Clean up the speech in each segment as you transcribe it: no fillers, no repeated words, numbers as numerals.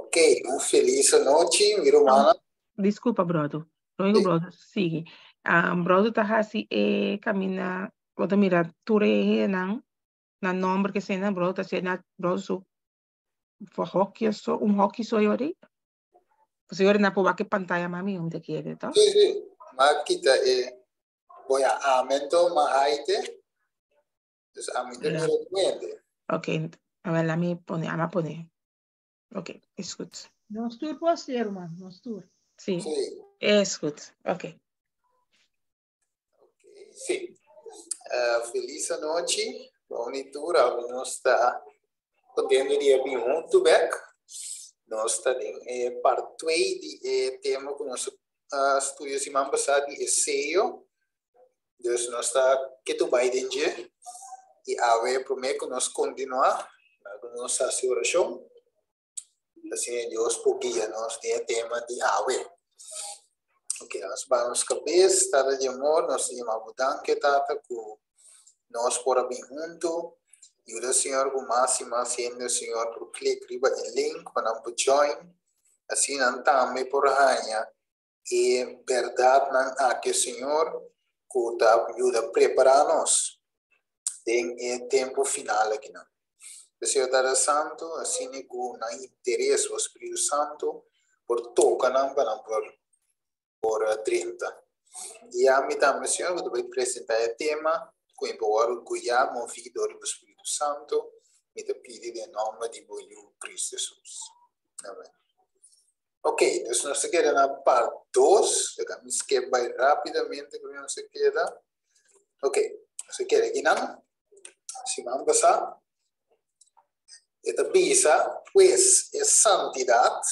Ok, un felis anochi, mi rumannan. Disculpa, brodo. Domingo, brodo, sigui. Brodo ta hasi e camina, bo ta mira tur e hendenan, nan nomber ke esei nan, brodo ta hasi na brodo su for hockey so, un hockey so yori. Pasobra yori nan por wak e pantaya mami un te kere, to? Sí, sí. Ma kita e boya amen to, ma haite. Dus ami ta mira ku hende. Ok, awel ami pone, ama pone. Ok, is goed. Nos tur por hacer, man. Nos tur. Sí. Sí. Is goed. Ok. Ok, sí. Feliz anochi. Bon tur. Awe nos ta contento di a bin huntu bek. Nos ta den e part 2 di e tema ku nos a studia siman pasá di e seyo. Dus nos ta ketu bai den dje i awe promé ku nos kontinuá, laga nos hasi orashon, asina Dios por guia nos den e tema di awe. Ok, nos baha nos kabes, Tata di amor, nos ta yama bo danki, Tata, ku nos por a bin huntu. Yuda, Señor, ku mas i mas hende, Señor, por klik riba e link pa nan por join, asina nan tambe por haña E berdadnan aki, Señor, cu ta yuda prepara nos den e tempo final akinan. P'esei, Tata Santo, asina cu nan interes bo Spiritu Santo por toca nan pa nan por por drenta. I ami tambe, Señor, cu ta bay presenta e tema cu mi por worde guia, movi dor di bo Spiritu Santo, mi ta pidi den nomber di bo Yu, Cristo Jesus. Amen. Ok, dus nos ta keda na part 2. Laga mi skip bai rápidamente ku nos a keda. Ok, nos a keda akinan. Siman pasá. E ta bisa, pues, e santidat.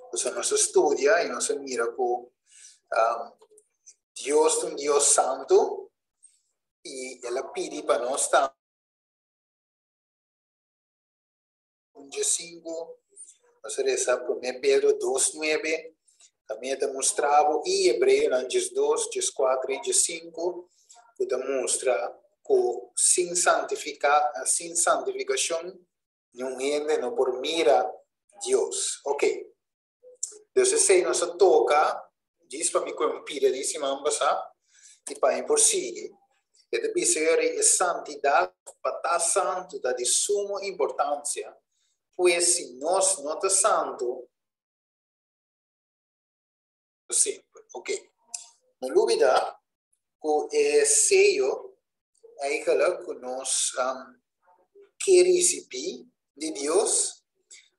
Pues nos a studia i nos a mira ku um, Dios ta un Dios santu i el a pidi pa nos tambe. Un dje sinku, nos a resa Promé Pedro dos nuebe, tambe ta mustra bo, i Hebreonan 12, 14 i 15, ku ta mustra ku sin santifiká, sin santifikashon niun hende no por mira Dios. Ok. Dus esei nos a toka djis pa mi kue un pida di siman pasá i pa mi por sigui. E ta bisa yori e santidat pa ta santu ta di sumo importansia, pues si nos no ta santu, semper. Ok. No lubida ku e seyo eigenlijk ku nos ke risibí di Dios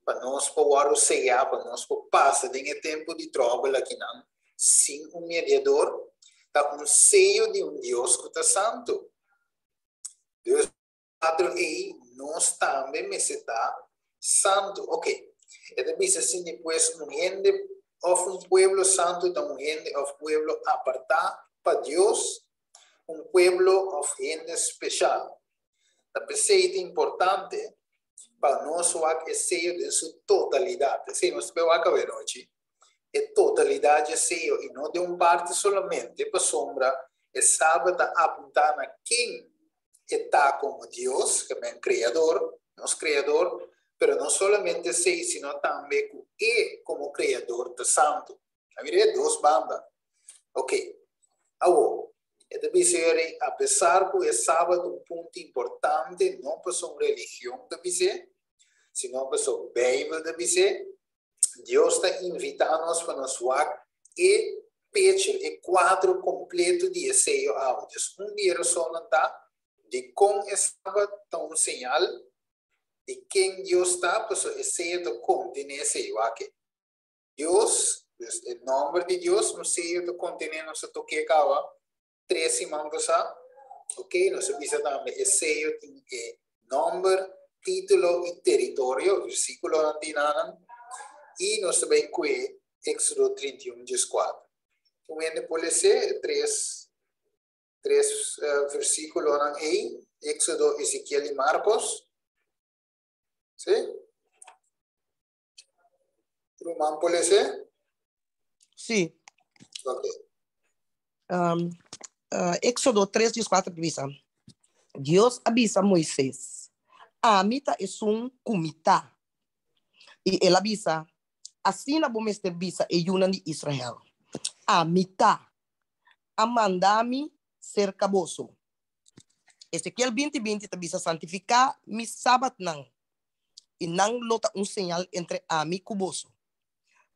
pa nos por wòrdu seyá, pa nos por pasa den e tempu di tròbel akinan sin un mediador, ta un seyo di un Dios ku ta santu. Dios Cuadro ei, nos tambe mester ta santu. Ok, e ta bisa asina pues un hende of un pueblo santu ta un hende of pueblo apartá pa Dios, un pueblo of hende special. Ta p'esei ta importante pa nos wak e seyo den su totalidad. Esei nos ta bay wak awe nochi, e totalidad dje seyo i no den un parti solamente, pasobra e Sabat ta apuntá na ken e ta komo Dios, ke men Kreador, nos Kreador, pero no solamente esei, sino tambe ku E komo Kreador ta santu. A mira e dos banda. Ok. Awor, e ta bisa yori, apesar ku e Sabat ta un punto importante, no pasobra un religion ta bis'é, sino pasobra Beibel ta bis'é, Dios ta invitá nos pa nos wak e picture, e kuadro kompleto di e seyo awe. Dus un di e rasonnan ta dikon e Sabat ta un señal di ken Dios ta, pasobra e seyo ta kontené e seyo aki. Dios, dus e nòmber di Dios, un seyo ta kontené, nos a tok'é kaba tres siman pasá. Ok, nos a bisa tambe e seyo tin e nòmber, título i teritorio, versíkulonan tin anan. I nos ta bai kue Éxodo 31 dieskuater. Un hende por les'é e tres tres versíkulonan ei, Éxodo, Ezekiel i Marcos. Sí? Ruman por les'é? Sí. Ok. Um, uh, Éxodo 3, 14 bisa, Dios a bisa Moisés, Ami ta esun ku mi ta. I el a bisa, Asina bo mester bisa e yunan di Israel, Ami ta, a manda mi serka boso. Ezekiel 20, 20 ta bisa, Santifiká mi sabatnan, i nan lo ta un señal entre ami ku boso,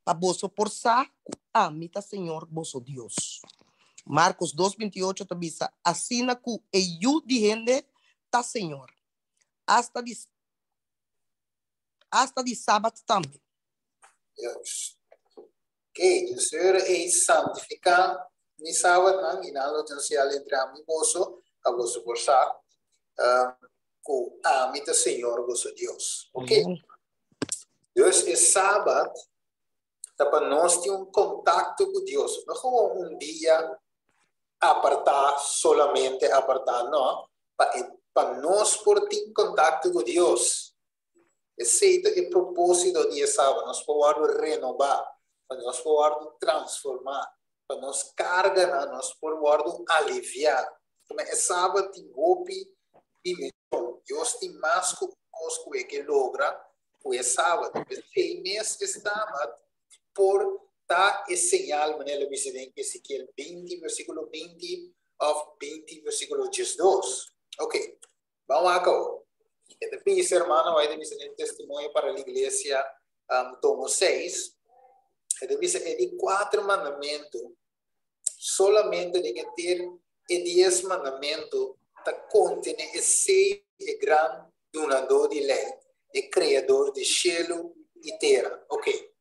pa boso por sa ku ami ta Señor boso Dios. Markos 2, 28 ta bisa, Asina ku e Yu di hende ta Señor, asta di asta di sabat tambe. Juist. Oké, dus Señor ei santifiká mi sabatnan i nan lo tin un señal entre ami i boso, pa boso por sa ku ami ta Señor boso Dios. Oké. Dus e sabat ta pa nos tin un kontakto ku Dios, no gewoon un dia apartá, solamente apartá, no, pa e pa nos por tin kontakto ku Dios. Esei ta e propósito di e sabat, nos por wòrdu renobá, pa nos por wòrdu transformá, pa nos karganan nos por wòrdu aliviá. Tuma e sabat tin hopi dimenshon. Dios tin mas ku un kos ku e ke logra ku e sabat. P'esei mes e sabat por ta e señal, manera el a bisa den Ezekiel 20 versíkulo 20 òf 20 versíkulo 12. Oke. Ban wak awor. E ta bisa, hermano, e ta bisa den Testimonio para la Iglesia, um, tomo 6, e ta bisa e di kuater mandamentu, solamente den e ter e dies mandamentu ta kontene e sei e gran dunadó di lei, e kreador di shelu i tera. Ok.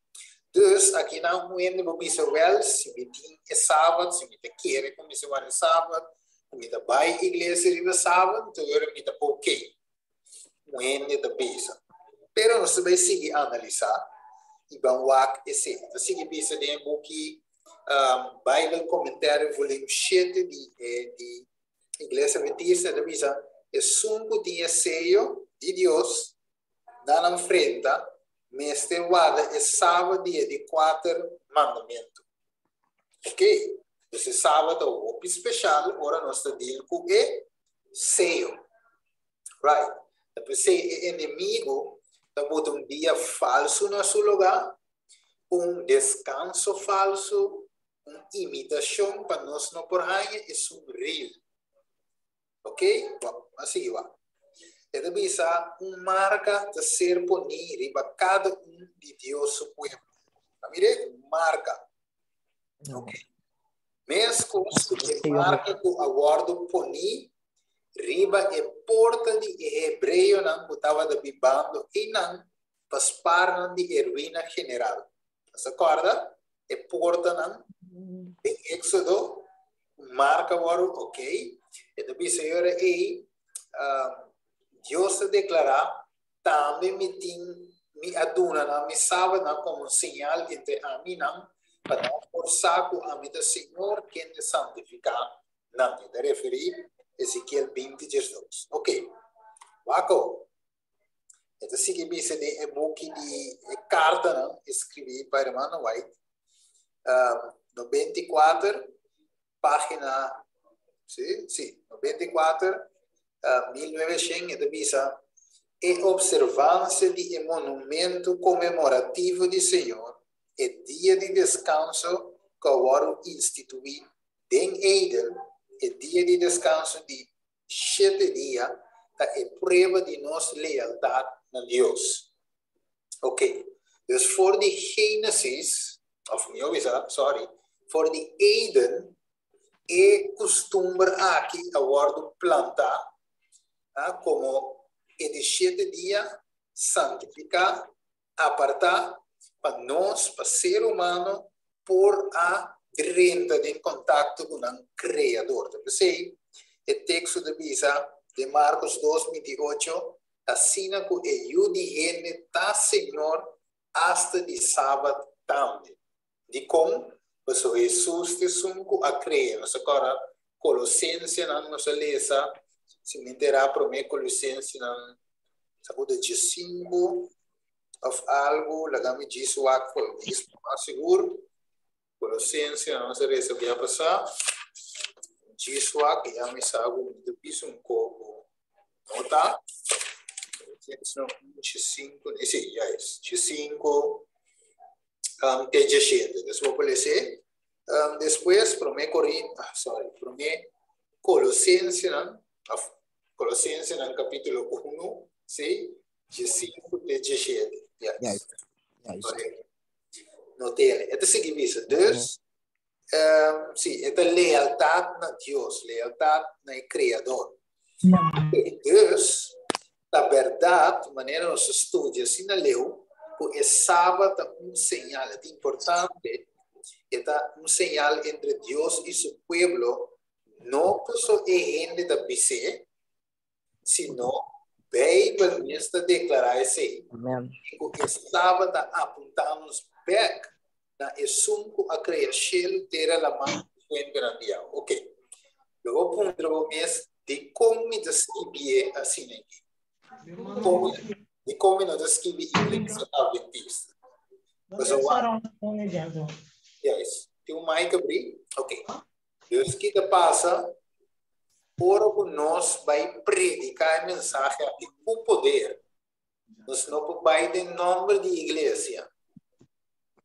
Dus, aki nan un hende bo bisa, Wèl, si mi tin e Sabat, si mi ta kere ku mi sa warda e Sabat, ku mi ta bai iglesia riba Sabat, anto ora mi ta ok. Un hende ta bisa. Pero nos ta bai sigui analisá i ban wak esei. Ta sigui bisa den e buki Bible Commentary volume 7 di e di Iglesia Adventista, ta bisa, Esun ku tin e seyo di Dios na nan frenta mester warda e Sabat di e di kuater mandamentu. Ok, dus e Sabat ta hopi speshal ora nos ta deal ku e seyo. Right. Ta p'esei e enemigu ta bota un dia falsu na su lugá, un deskanso falsu, un imitashon pa nos no por haña esun real. Ok, bon, a sigui wak. E ta bisa un marka ta ser poní riba kada un di Dios su pueblo. A mire, un marka. Ok. Meskos ku e marka ku a wòrdu poní riba e porta di e hebreonan ku tabata bibando einan pa spar nan di e ruina general. Nos a kòrda e portanan den Éxodo, un marka wòrdu, ok. E ta bisa e ora ei, Dios ta deklará, Tambe mi tin, mi a duna nan mi sabatnan komo un señal entre ami i nan, pa nan por sa ku ami ta Señor kende santifiká nan. E ta referí Ezekiel 20, 12. Ok, wak awor. E ta sigui bisa den e buki di e kartanan eskribí pa Hermano White, 94, página, sí, sí, 94, 1900, e ta bisa, E observansia di e monumento konmemorativo di Señor, e dia di deskanso ku a wòrdu instituí den Eden, e dia di deskanso di Shete dia ta e prueba di nos lealtad na Dios. Ok, dus for di Génesis, of mihó bisa, sorry, for di Eden, e kustumber aki a wòrdu plantá komo e di shete dia santifiká, apartá pa nos, pa ser humano por a drenta den kontakto ku nan Kreador. Ta p'esei e teksto ta bisa den Markos 2, 28, Asina ku e Yu di hende ta Señor asta di sabat tambe. Dikon? Pasobra Hesus ta esun ku a krea. Nos a kòrda Kolosensenan, nos a lesa, si mi enterá promé Kolosensenan sa ku ta 15 òf algu, laga mi djis wak for mi djis pa mas sigur. Kolosensenan nos a lesa bia pasá, djis wak ya mi sa ku mi ta bisa un koko no ta. Kolosensenan 1, 15, si, ya es, 15. te 17. Dus bo por lese. Despues promé Corin, ah, sorry, promé Colosensenan, of Colosensenan capítulo 1, sí, 15 te 17. Yes. Juist. Juist. Correcto. Notele. E ta sigui bisa. Dus, sí, e ta lealtad na Dios, lealtad na e Creador. Dus, ta berdad, manera nos a studia asina leu, cu e Sabat ta un señal, e ta importante, e ta un señal entre Dios y su pueblo, no paso e hende ta bis'é, sino Bijbel mes ta declara esey, Amen. y cu e Sabat ta apunta nos bek na esun cu a crea shelu, tera, laman y fuentenan di awa. Ok, lo bo puntra bo mes, Dikon mi ta skibié asina aki? Dikon mi no ta skibi Iglesia Adventista? Pasobra wak. Yes. Tin un mic abrí? Ok. Dus ki ta pasa ora ku nos bai prediká e mensahe aki ku poder? Nos no por bai den nòmber di iglesia.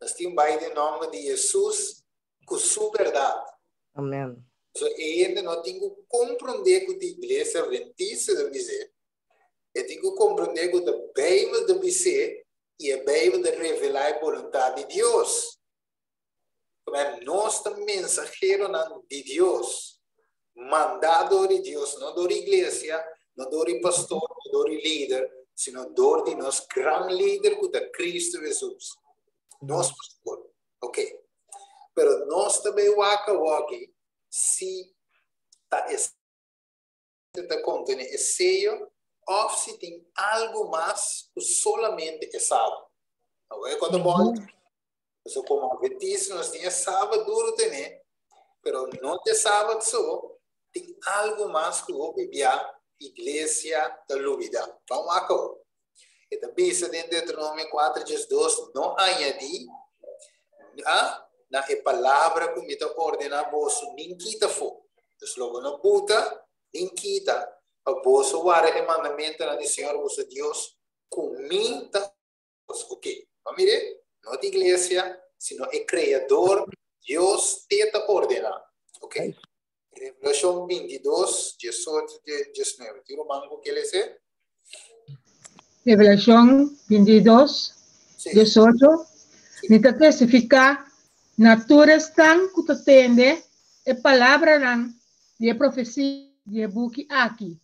Nos tin bai den nòmber di Hesus ku su bèrdat. Amen. So e hende no tin ku komprondé ku ta iglesia adventista ta bis'é. E tin ku komprondé ku ta Beibel ta bis'é i e Beibel ta revelá e boluntat di Dios. Pasobra nos ta mensaheronan di Dios, mandá dor di Dios, no dor di iglesia, no dor di pastor, no dor di lider, sino dor di nos gran lider ku ta Cristo Hesus. Nos pastor. Ok. Pero nos ta bay wak awoki si ta e ta contene e seyo of si tin algo mas cu solamente e saba. Awor e cos ta bon. Pasobra como adventista nos tin e saba duro tene, pero no ta e saba so, tin algo mas cu hopi bia iglesia ta lubida. Ban wak awor. E ta bisa den Deuteronomio 4, 12, No añadí a na e palabra ku mi ta ordená boso, nin kita afó. Dus lo bo no buta nin kita, pa boso warda e mandamentunan di Señor boso Dios ku mi ta boso. Oke, bo a mir'é? No ta iglesia, sino e Kreador, Dios, te ta ordená. Oke. Revelashon 22, 18 te 19. Tin ruman ku ke lese? Revelashon 22, 18. Mi ta testifiká na tur esnan ku ta tende e palabranan di e profesia di e buki aki,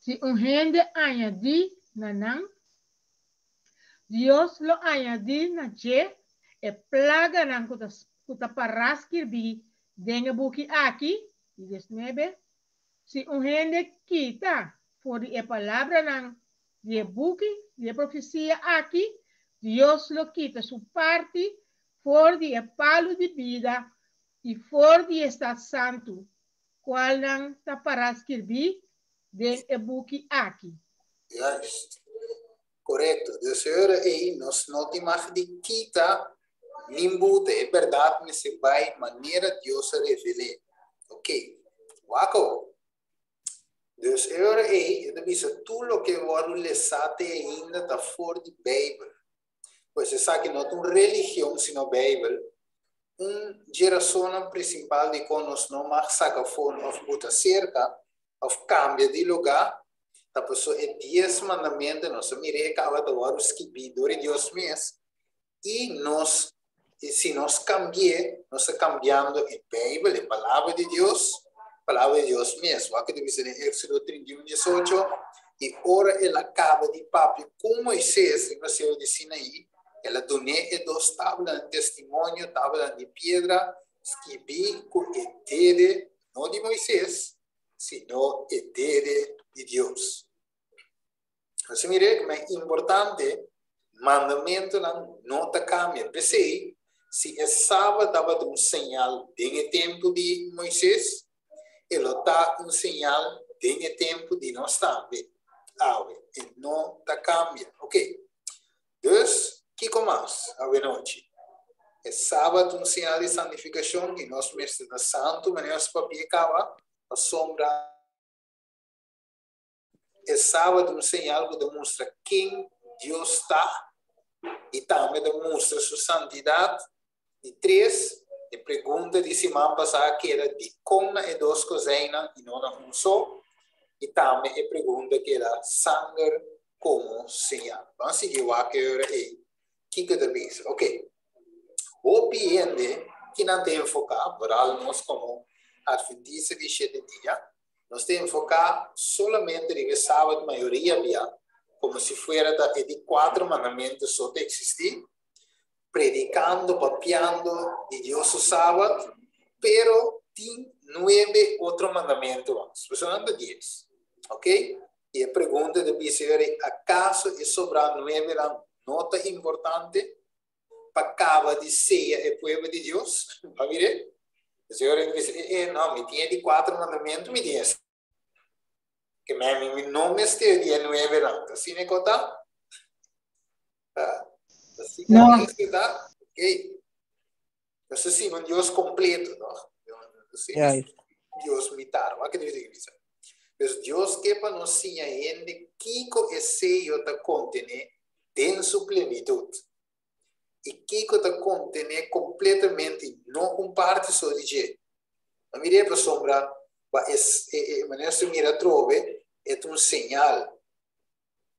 si un hende añadí na nan, Dios lo añadí na dje e plaganan ku ta ku ta pará skirbí den e buki aki, di diesnuebe, si un hende kita for di e palabranan di e buki di e profesia aki, Dios lo kita su parti for di e palu di bida i for di e stat santu, kualnan ta pará skirbí den e buki aki. Juist. Korekto. Dus e ora ei nos no tin mag di kita nin buta. E bèrdat mester bai manera Dios a revel'é. Oké. Wak awor. Dus e ora ei e ta bisa tur loke wòrdu lesá te ainda ta for di Beibel. Pues esaki no ta un religion sino Beibel. Un dje rasonnan prinsipal dikon nos no mag saka for òf buta serka òf kambia di lugá ta pasobra e Dies Mandamentu nos a mira e kaba ta wòrdu skibí dor di Dios mes i nos i si nos kambi'é nos ta kambiando e Beibel, e Palabra di Dios, Palabra di Dios mes. Wak ta bisa den Éxodo 31, 18, I ora el a kaba di papia ku Moisés riba seru di Sinaí, el a dun'é e dos tablanan di testimonio, tablanan di piedra, skibí ku e dede, no di Moisés, sino e dede di Dios. Así mir'é ku e importante mandamentunan no ta kambia. P'esei, si e sabat tabata un señal den e tempu di Moisés, e lo ta un señal den e tempu di nos tambe awe. E no ta kambia. Ok. Dus, kiko mas awenochi? E sabat un señal di santifikashon i nos mester ta santu manera nos papia kaba, pasobra E sabat un señal ku ta mustra ken Dios ta. I tambe ta mustra su santidat. Di tres, e pregunta di siman pasá a keda dikon na e dos kozijnnan i no na un so? I tambe e pregunta keda sanger komo señal. Ban sigui wak e ora ei kiko ta bisa. Ok, hopi hende kinan ta enfoká, vooral nos komo Adventista di shete dia, nos ta enfoká solamente riba e Sabat mayoria bia, komo si fuera ta e di kuater mandamentu so ta eksistí, predicando, papiando di Dios su Sabat, pero tin nuebe otro mandamento mas. Pues nan ta dies. Ok? I e pregunta ta bisa yori, acaso e sobrá nuebenan no ta importante pa caba di seya e pueblo di Dios? Pa mire? E señor ta bisa, eh, eh, no, mi tin e di cuatro mandamento, mi tin e Ke men mi no mester di e nuebenan. Ta asina e kos ta? Ta asina No. mester ta? Ok. Nos ta sigui un Dios kompleto, no? Nos ta sigui Juist. un Dios mitar. Wak ke ta bisa? Dus Dios ke pa nos siña hende kiko e seyo ta kontené den su plenitut. I kiko ta kontené kompletamente, no un parti so di dje. No mir'é pasobra pa e e manera su mira atrobe e ta un señal.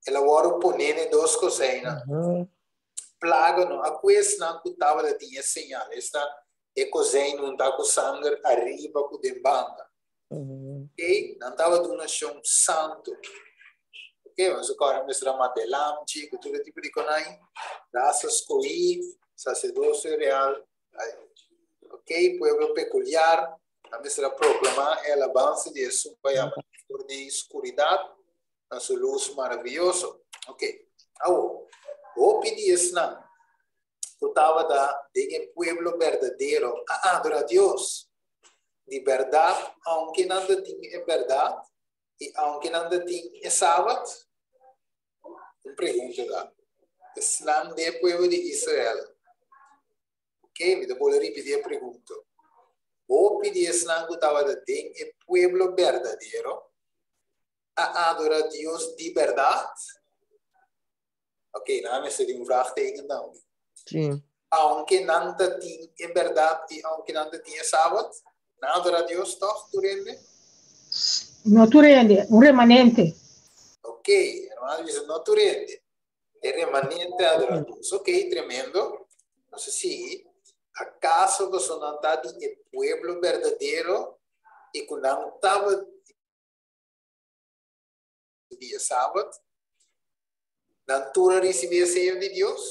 El a wòrdu poné na e dos koseinan. Plaga no a ku esnan ku tabata tin e señal, esta e kosein huntá ku sanger ariba ku den banda. Oké, nan tabata un nashon santu. Oké, nos a kòrda mester a mata e lamchi ku tur e tipo di konai, rasa skohí, saserdosio real. Ok, pueblo peculiar, nan mester a proclama e alabansa di esun cu a yama nan for di scuridad na su luz maraviyoso. Ok, awo, hopi di esnan cu tabata den e pueblo berdadero a adora Dios di berdad, aunke nan ta tin e berdad y aunke nan ta tin e Sabat. Un pregunta ta, esnan den e pueblo di Israel, ok, mi ta bolbe ripiti e pregunta, hopi di esnan ku tabata den e pueblo berdadero a adora Dios di bèrdat? Ok, nan a mester di un vraagteken tambe. Sí. Aunke nan ta tin e bèrdat i aunke nan ta tin e Sabat, nan a adora Dios tòg tur hende? No tur hende, un remanente. Ok, hermano bisa no tur hende. E remanente a adora Dios. Ok, tremendo. Nos a sigui. Acaso boso nan ta di e pueblo berdadero i ku nan tabata di e Sabat? Nan tur a ricibi e seyo di Dios?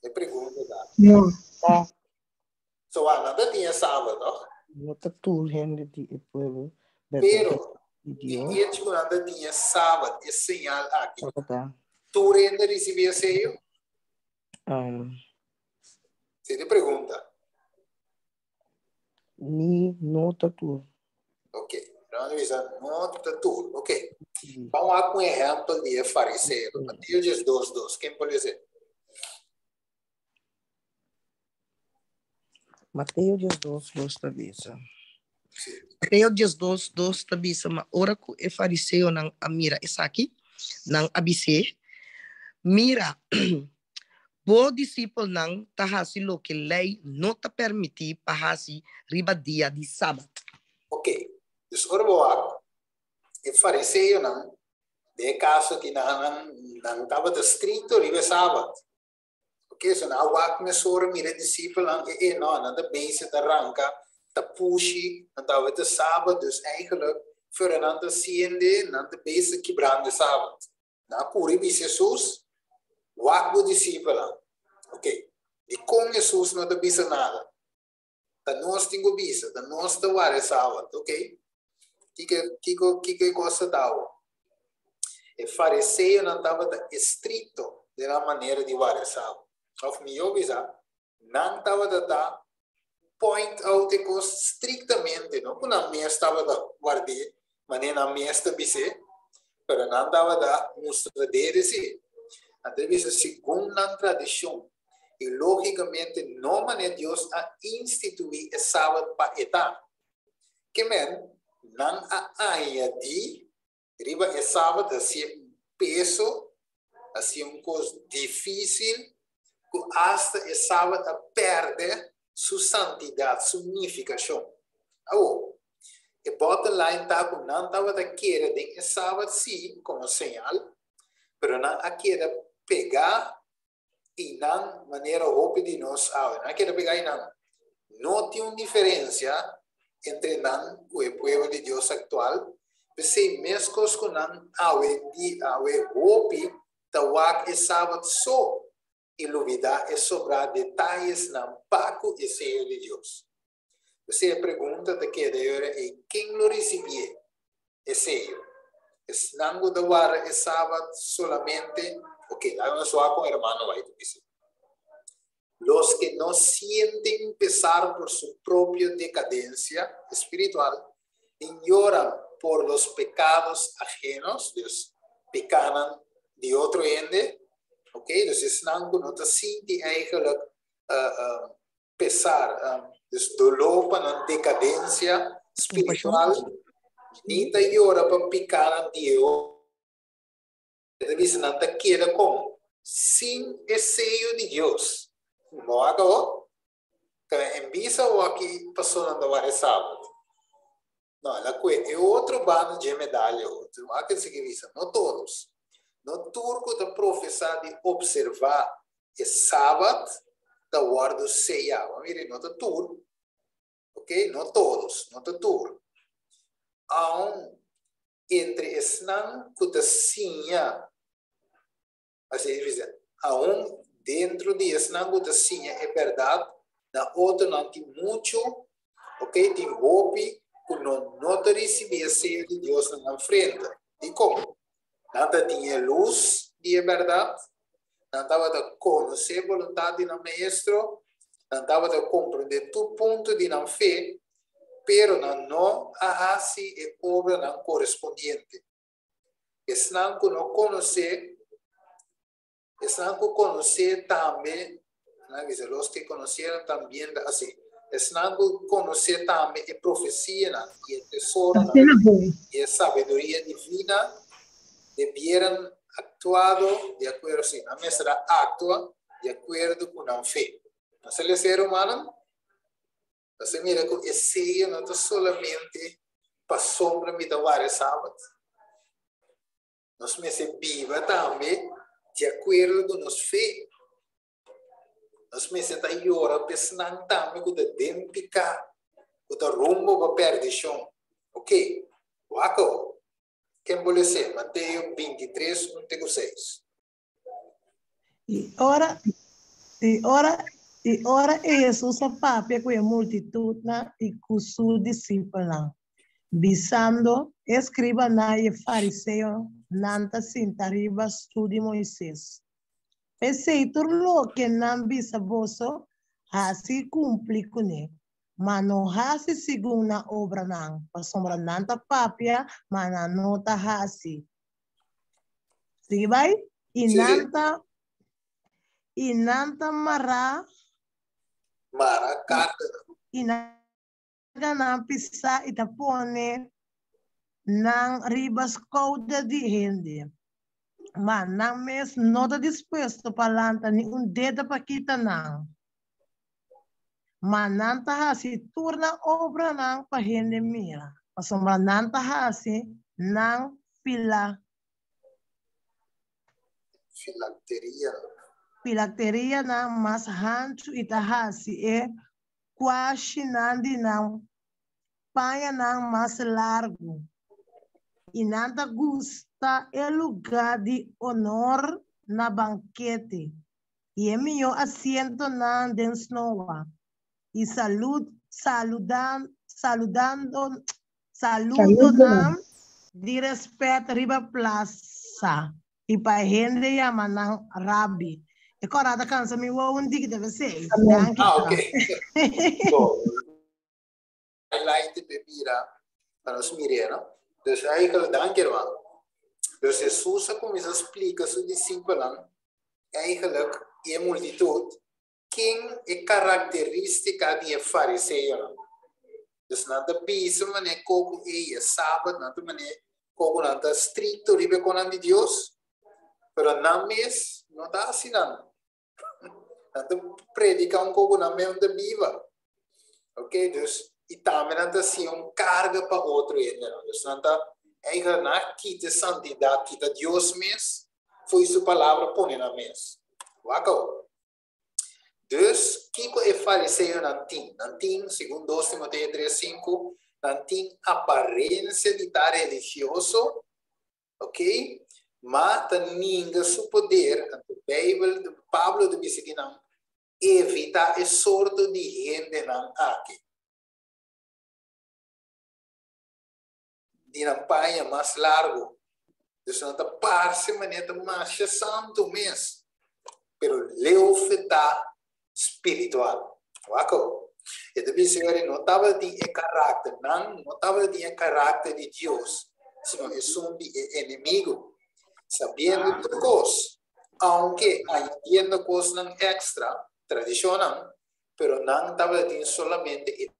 E pregunta ta. No. No. So, ah, nan ta tin e Sabat, toch? No ta tur hende di e pueblo Pero, berdadero di di Dios. hecho ku nan ta tin e Sabat, e señal aki, Tabata. tur hende a ricibi e seyo? Um, Esei ta e pregunta. Ni no ta tur. Ok, nan a bisa no ta tur. Ok, ban wak un ehèmpel di e fariseo. Mateo 12, 2. Ken por lesa? Mateo 12, 2 ta bisa. Mateo 12, 2 ta bisa, ma ora ku e fariseonan a mira esaki, nan a bis'é, Mira, Bo disipelnan ta hasi loke lei no ta permití pa hasi riba dia di Sabat. Oké, dus ora bo wak e fariseonan, den e kaso aki nan nan tabata strikto riba e Sabat. Oké, so nan a wak mesora mira e disipelnan, e e no, nan ta bezig ta ranka, ta pushi, nan tabata Sabat, dus eigenlijk fuera nan ta hasiende, nan ta bezig kibrando e Sabat. Nan a kuri bisa Hesus, Wak bo disipelnan. Ok, dikon Hesus no ta bisa nada? Ta nos tin ku bisa, ta nos ta wara e Sabat. Ok, kiko, kiko, kiko e kos ta tawo? E fariseonan tabata estrikto den nan manera di wara e Sabat. Òf mihó bisa, nan tabata ta point out e kos striktamente, no ku nan mes tabata ward'é manera nan mes ta bis'é, pero nan tabata mustra dede sí. Nan ta bisa segun nan tradishon i lógikamente no manera Dios a instituí e Sabat pa e ta. Ke men, nan a añadí riba e Sabat hasié un peso. Hasi un kos difísil ku asta e sabat a pèrdè su santidat, su nifikashon. Awor, e bottom line ta ku nan tabata kere den e sabat sí komo señal, pero nan a keda pegá i nan manera hopi di nos awe. Nan a keda pegá i nan. No tin un diferensia entre nan ku e pueblo di Dios aktual. P'esei meskos ku nan awe di awe hopi ta wak e sabat so i lubidá e sobrá detayesnan pa ku e seyo di Dios. P'esei e pregunta ta keda e ora ei, ken lo risibié e seyo? Esnan ku ta warda e sabat solamente? Oke, laga nos wak kon hermano White ta bisa. Los que no sienten pesar por su propio decadencia espiritual ni lloran por los pecados ajenos, dus picanan di otro hende, ok, dus esnan ku no ta sinti eigenlijk pesar, dus doló pa nan decadencia spiritual, ni ta yora pa picanan di e otro. E ta bisa nan ta keda kon sin e seyo di Dios. Bo a kabo? Ta en bisa awaki paso nan ta wak e sabat. No, el a kue e otro banda dje medalya otro. Wak el sigui bisa, no todos. No tur ku ta profesá di opservá e sabat ta wòrdu seyá. Bo a mira, no ta tur. Ok, no todos, no ta tur. Aun entre esnan ku ta siña, así e bisa, aun dentro di esnan ku ta siña e bèrdat na otronan tin muchu, ok, tin hopi ku no no ta risibí e seyo di Dios na nan frente. Dikon? Nan ta tin e lus di e bèrdat, nan tabata konosé boluntat di nan Maestro, nan tabata komprondé tur punto di nan fe, pero nan no a hasi e obranan korespondiente. Esnan ku no konosé, esnan ku konosé tambe, nan a bisa, los ke konosieron tambien ta así, esnan ku konosé tambe e profesianan i e tesoronan i e sabiduria divina, debieran actuado di acuerdo, sí, nan mester a actua di acuerdo cu nan fe. Nos a lesa e rumannan? Nos a mira cu e seyo no ta solamente pasobra mi ta wara e sabat. Nos mester biba tambe di acuerdo cu nos fe. Nos mester ta yora pa esnan tambe cu ta den pica, cu ta rumbo pa perdicion. Ok, wak awor. Ken bo les'é? Mateo 23, 1 te ku 6. I ora, i ora, i ora e Hesus a papia ku e multitutnan i ku su disipelnan, bisando, E skribanan i e fariseonan ta sinta riba stul di Moises. P'esei tur loke nan bisa boso, hasi i kumpli kuné, ma no hasi segun nan obranan, pasobra nan ta papia, ma nan no ta hasi. Sigui bai? I nan ta, i nan ta mará. Mara karganan. I nan karganan pisá i ta pone nan riba skouder di hende. Ma nan mes no ta dispuesto pa lanta ni un dedo pa kita nan. Ma nan ta hasi tur nan obranan pa hende mira, pasobra nan ta hasi nan fila. Filakteria. Filakterianan mas hanchu i ta hasi e kuashinan di nan pañanan mas largu, i nan ta gusta e lugá di onor na bankete. I e mihó asientonan den snoa, i salud, saludan, saludando, saludonan di respet riba plasa, i pa hende yama nan Rabbi. E kòrda ta kansa mi wowo un diki debe ser. Danki. Ah, ok. Bo, highlight pe bira pa nos mir'é, no? Dus eigenlijk, danki hermano. Dus Hesus a kuminsá splika su disipelnan eigenlijk i e multitut ken e karakterístika di e fariseonan. Dus nan ta bisa manera koko ei e sabat, nan ta manera koko nan ta strikto riba e konan di Dios. Pero nan mes no ta asina nan. Nan ta predica un poco nan mes ta biba. Ok, dus y tambe nan ta siña un carga pa otro hendenan. Dus nan ta eigenlijk nan a kita santidad, kita Dios mes fo'i su palabra pone nan mes. Wak awor. Dus, kiko e fariseonan tin? Nan tin, segun 2 Timoteo 3, 5, nan tin aparencia di ta religioso, ok, ma ta ninga su poder, anto Bijbel, Pablo ta bisa ki nan evita e sorto di hendenan aki. Di nan paña mas largo. Dus nan ta parse manera ta masha santu mes, pero leu fe ta spiritual. Wak awor. E ta bisa yori no tabatin e karakter, nan no tabatin e karakter di Dios, sino esun di e enemigo. Sabiendo tur kos, aunke añadiendo kosnan extra, tradishonnan, pero nan tabatin solamente e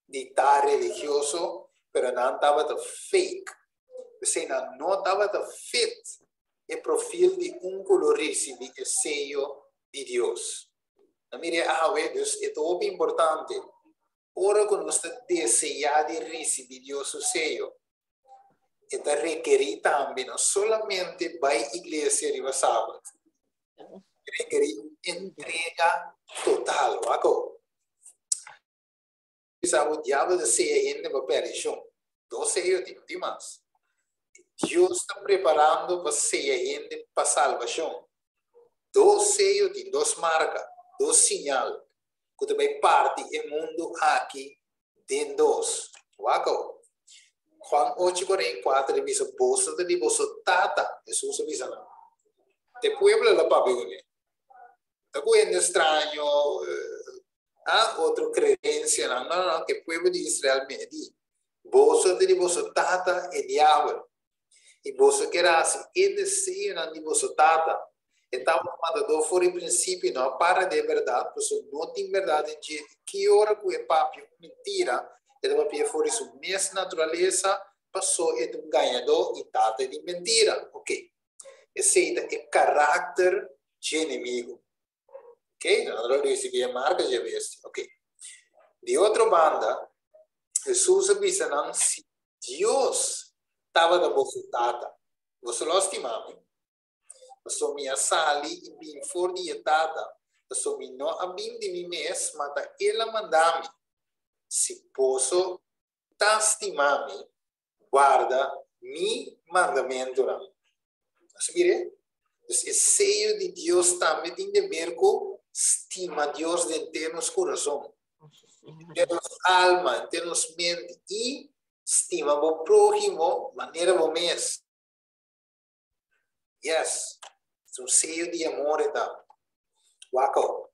di ta religioso, pero nan tabata fake. P'esei nan no tabata fit e profil di un ku lo risibí e seyo di Dios. Na mira e awe, dus e ta hopi importante ora ku nos ta deseá di risibí Dios su seyo, e ta rekerí tambe no solamente bai iglesia riba sabat, e rekerí un entrega total. Wak awor. Bisa bo diabel ta seya hende pa perdishon. Dos seyo tin, no tin mas. Dios ta preparando pa seya hende pa salbashon. Dos seyo tin, dos marka, dos siñal ku ta bai parti e mundu aki den dos. Wak awor. Juan 8:44 ta bisa, Boso ta di boso tata, Hesus a bisa nan. Ta e pueblo el a papia kuné. Ta ku hende straño, Ah, otro creencianan. No, no, no, ke pueblo di Israel me di, Boso ta di boso tata e diabel, i boso kier hasi e deseonan di boso tata. E tabata matadó for di principio i no a para den e berdad, pasobra no tin berdad den dje. I ki ora cu e papia un mentira, e ta papia for di su mes naturalesa, paso e ta un gañadó i tata di mentira. Ok, esei ta e karakter dje enemigo. Ok, nan lo recibi e marca dje bestia. Ok. Di otro banda, Jesus a bisa nan, si Dios tabata boso tata, boso lo a stima mi. Pasobra mi a sali i bin for di e Tata, pasobra mi no a bin di mi mes, ma ta El a manda mi. Si boso ta stima mi, Warda mi mandamentunan. Nos a mir'é? Dus e seyo di Dios tambe tin de ber ku stima Dios den henter nos kurason, henter nos alma, henter nos mente i stima bo próhimo manera bo mes. Yes, es un seyo di amor e ta. Wak awor.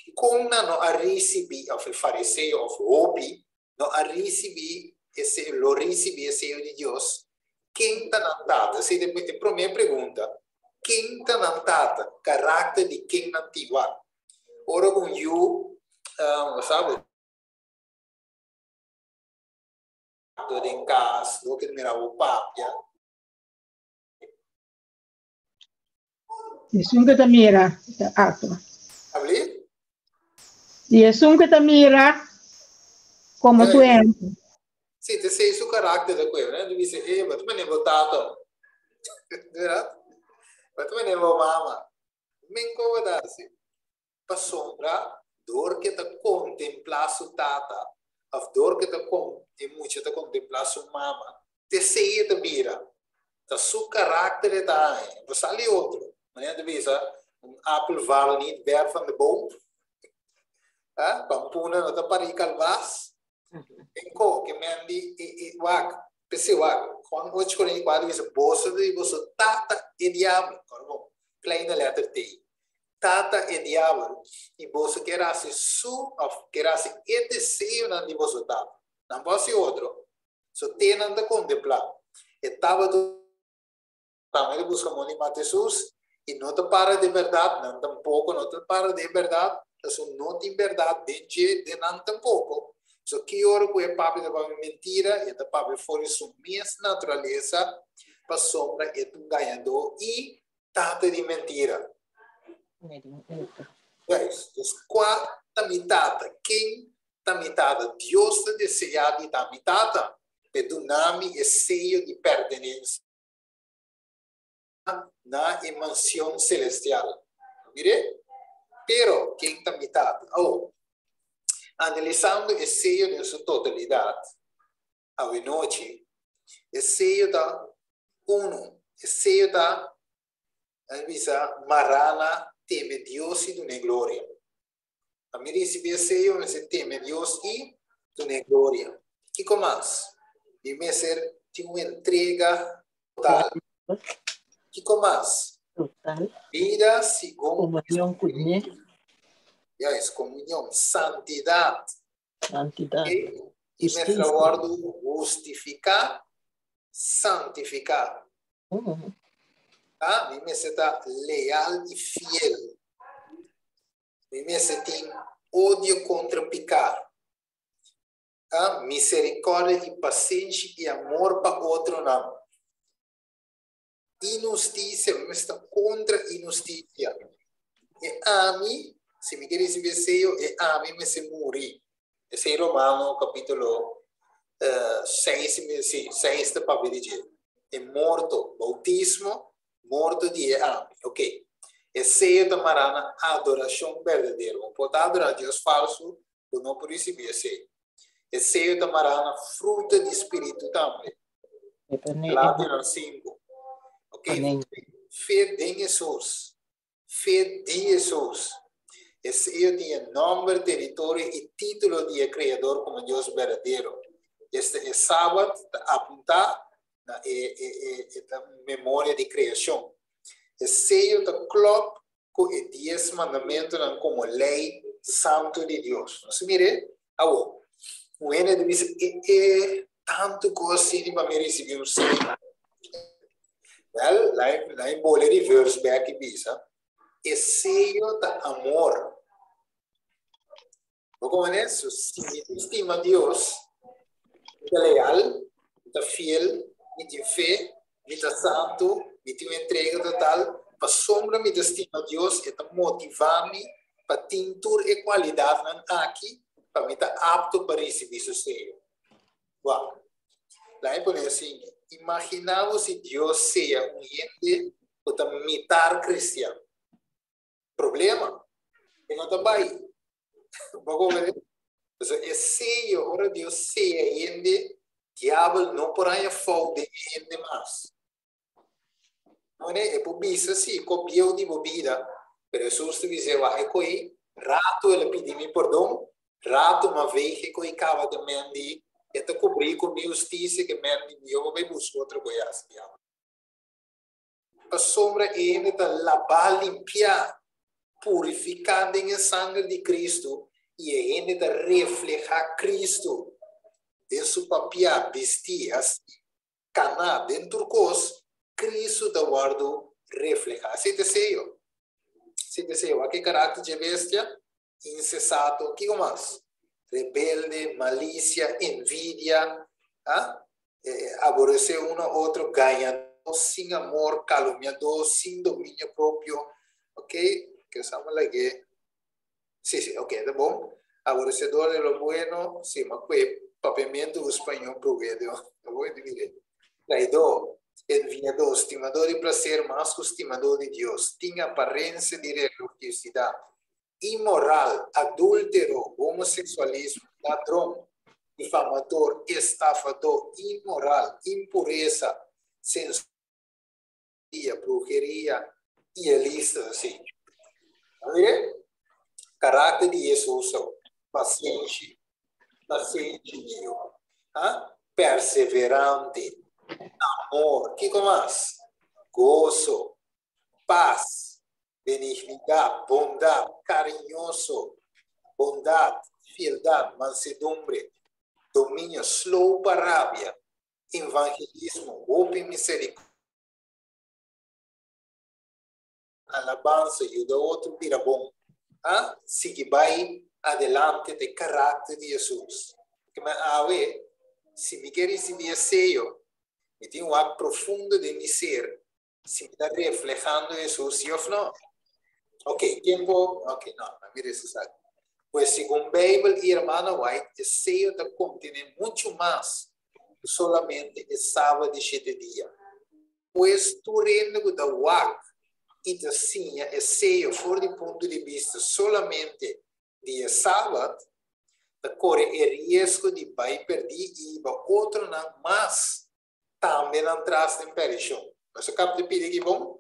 Dikon nan no a risibí, òf e fariseo òf hopi no a risibí e seyo, lo risibí e seyo di Dios? Ken ta nan tata? Esei ta e promé pregunta. Ken ta nan tata? Karakter di ken nan tin? Wak, ora ku un yu, bo sa bo, den kas, bo ke mira bo papia. Esun ku ta mira ta aktua. Abli? I esun ku ta mira komo su hende. Si, te sei su karakter ta kuebra. Ne? Tu bisa, eh, bo ta mane bo tata. Verdad? Bo ta mane bo mama. Men ko bo ta hasi? Pasobra dor ke ta kontemplá su tata òf dor ke ta kon e mucha ta kontemplá su mama, t'esei e ta bira. Ta su karakter e ta haña. No sali otro. Manera ta bisa, un apel valt niet ver van de boom. Ha? Pampuna no ta parí kalbas. En ko ke men di e e wak, p'esei wak, Juan 8:44 bisa, Boso ta di boso tata e diabel. Kòrda bon, kleine letter T. Tata e diabel, i boso kier hasi su òf kier hasi e deseonan di boso tata. Nan por hasi otro, so te nan ta kontemplá. E tabata tambe ta buska mon di mata Hesus, i no ta para den bèrdat, nan tampoko no ta para den bèrdat, pasobra no tin bèrdat den dje, den nan tampoko. So ki ora ku e papia ta papia mentira, e ta papia for di su mes naturalesa. Pasobra e ta un gañadó i tata di mentira. Juist. Dus kua ta mi tata? Ken ta mi tata? Dios ta deseá di ta mi tata, p'e duna mi e seyo di pertenensia na e mansion selestial. Mir'é? Pero, ken ta mi tata? Awor, analisando e seyo den su totalidat, Awenochi, e seyo ta unu. E seyo ta, nan bisa, mará na teme Dios i dun'é gloria. Pa mi risibí e seyo, mi mester teme Dios i dun'é gloria. Kiko mas? Mi mester tin un entrega total. Kiko mas? Total. Bida segun Komunion ku Dios. Ya, es komunion, santidat. Santidad. I mester a wòrdu hustifiká, santifiká. Mi mester ta leal i fiel. Mi mester tin odio kontra piká. Miserikòrdia i pasenshi i amor pa otronan. Inhustisia, mi mester ta kontra inhustisia. E ami, si mi ke risibí e seyo, e ami mester muri. Esei Romano kapítulo seis, si, seis ta papia di dje. E morto, boutismo, morto di e ami. Ok. E seyo ta mará na adorashon berdadero. Bo por ta adorá Dios falsu, bo no por risibí e seyo. E seyo ta mará na fruta di spiritu tambe. Galationan 5. Ok. Fe den Hesus. Fe di Hesus. E seyo tin e nòmber, teritorio i título di e Kreador komo Dios berdadero. Esta e Sabat ta apuntá na e e e ta memoria di kreashon. E seyo ta klòp ku e Dies Mandamentunan komo lei santu di Dios. Nos mir'é awor. Un hende ta bisa, E e tantu kos asina pa mi risibí un seyo. Wèl, la'i bole reverse bèk i bisa, E seyo ta amor. Bo komprendé? So, si mi ta stima Dios, mi ta leal, mi ta fiel, mi tin fe, mi ta santu, mi tin un entrega total, pasobra mi ta stima Dios, e ta motivá mi pa tin tur e kualidatnan aki pa mi ta apto pa risibí su seyo. Wak. La'a pone asin, Imaginá bo si Dios sea un hende ku ta mitar kristian. Problema. E no ta bai. Bo comprende? Pasobra e seyo, ora Dios seya hende, diabel no por haña fout den e hende mas. Mone, e por bisa si, ko bieu di bo bida, pero Hesus ta bis'é, wak e ko'i, rato el a pidi mi pordon, rato m'a veeg e ko'i kaba ta men di, e ta kubrí ku mi hustisia ke men di mi, yo bo bai buska otro ko'i hasi diabel. Pasobra e hende ta labá, limpiá, purifiká den e sanger di Kristu, i e hende ta reflehá Kristu den su papiá, bistí, hasí, kaná, den tur kos, Kristu ta wòrdu reflehá. Esei ta e seyo. Esei ta e seyo. Wak e karakter dje bestia, insesato, kiko mas? Rebelde, malisia, envidia, ah, aboresé uno a otro, gañadó, sin amor, calumniadó, sin dominio propio, ok, ke sa lag'é, sí, sí, ok, ta bon, aborrecedor de lo bueno, sí, ma kue papiamentu ku spañó prubé, ta bon, mire, traidó, enviadó, stimadó di placer mas ku stimadó di Dios, tin aparencia di religiosidad, inmoral, adúltero, homosexualismo, ladrón, difamador, estafador, inmoral, impuresa, sensualidad, brujería y e lista así. Mire, carácter di Hesus, pasenshi, pasenshi Dios, ah? Perseverante, amor, kiko mas? Goso, paz, Benignidat, bondat, kariñoso, bondat, fieldat, mansedumbre, dominio, slow pa rabia, evangelismo, hopi misericordia, alabansa, yuda otro bira bon. A sigui bai adelante ta e karakter di Hesus. Ke men awe, si mi ke risibí e seyo, Mi tin wak profundo den mi ser si mi ta reflehando Hesus si of no. Ok, tempo, ok, no, no mira esaki. Pues segun Bijbel y Hermana White, e seyo ta contene mucho mas cu solamente e Sabat di shete dia. Pues tur hende cu ta wak y ta siña e seyo for di punto di bista solamente di e Sabat, ta core e riesgo di bay perdi y hiba otronan mas tambe nan tras den perdicion. Nos a capta e pidi aki bon?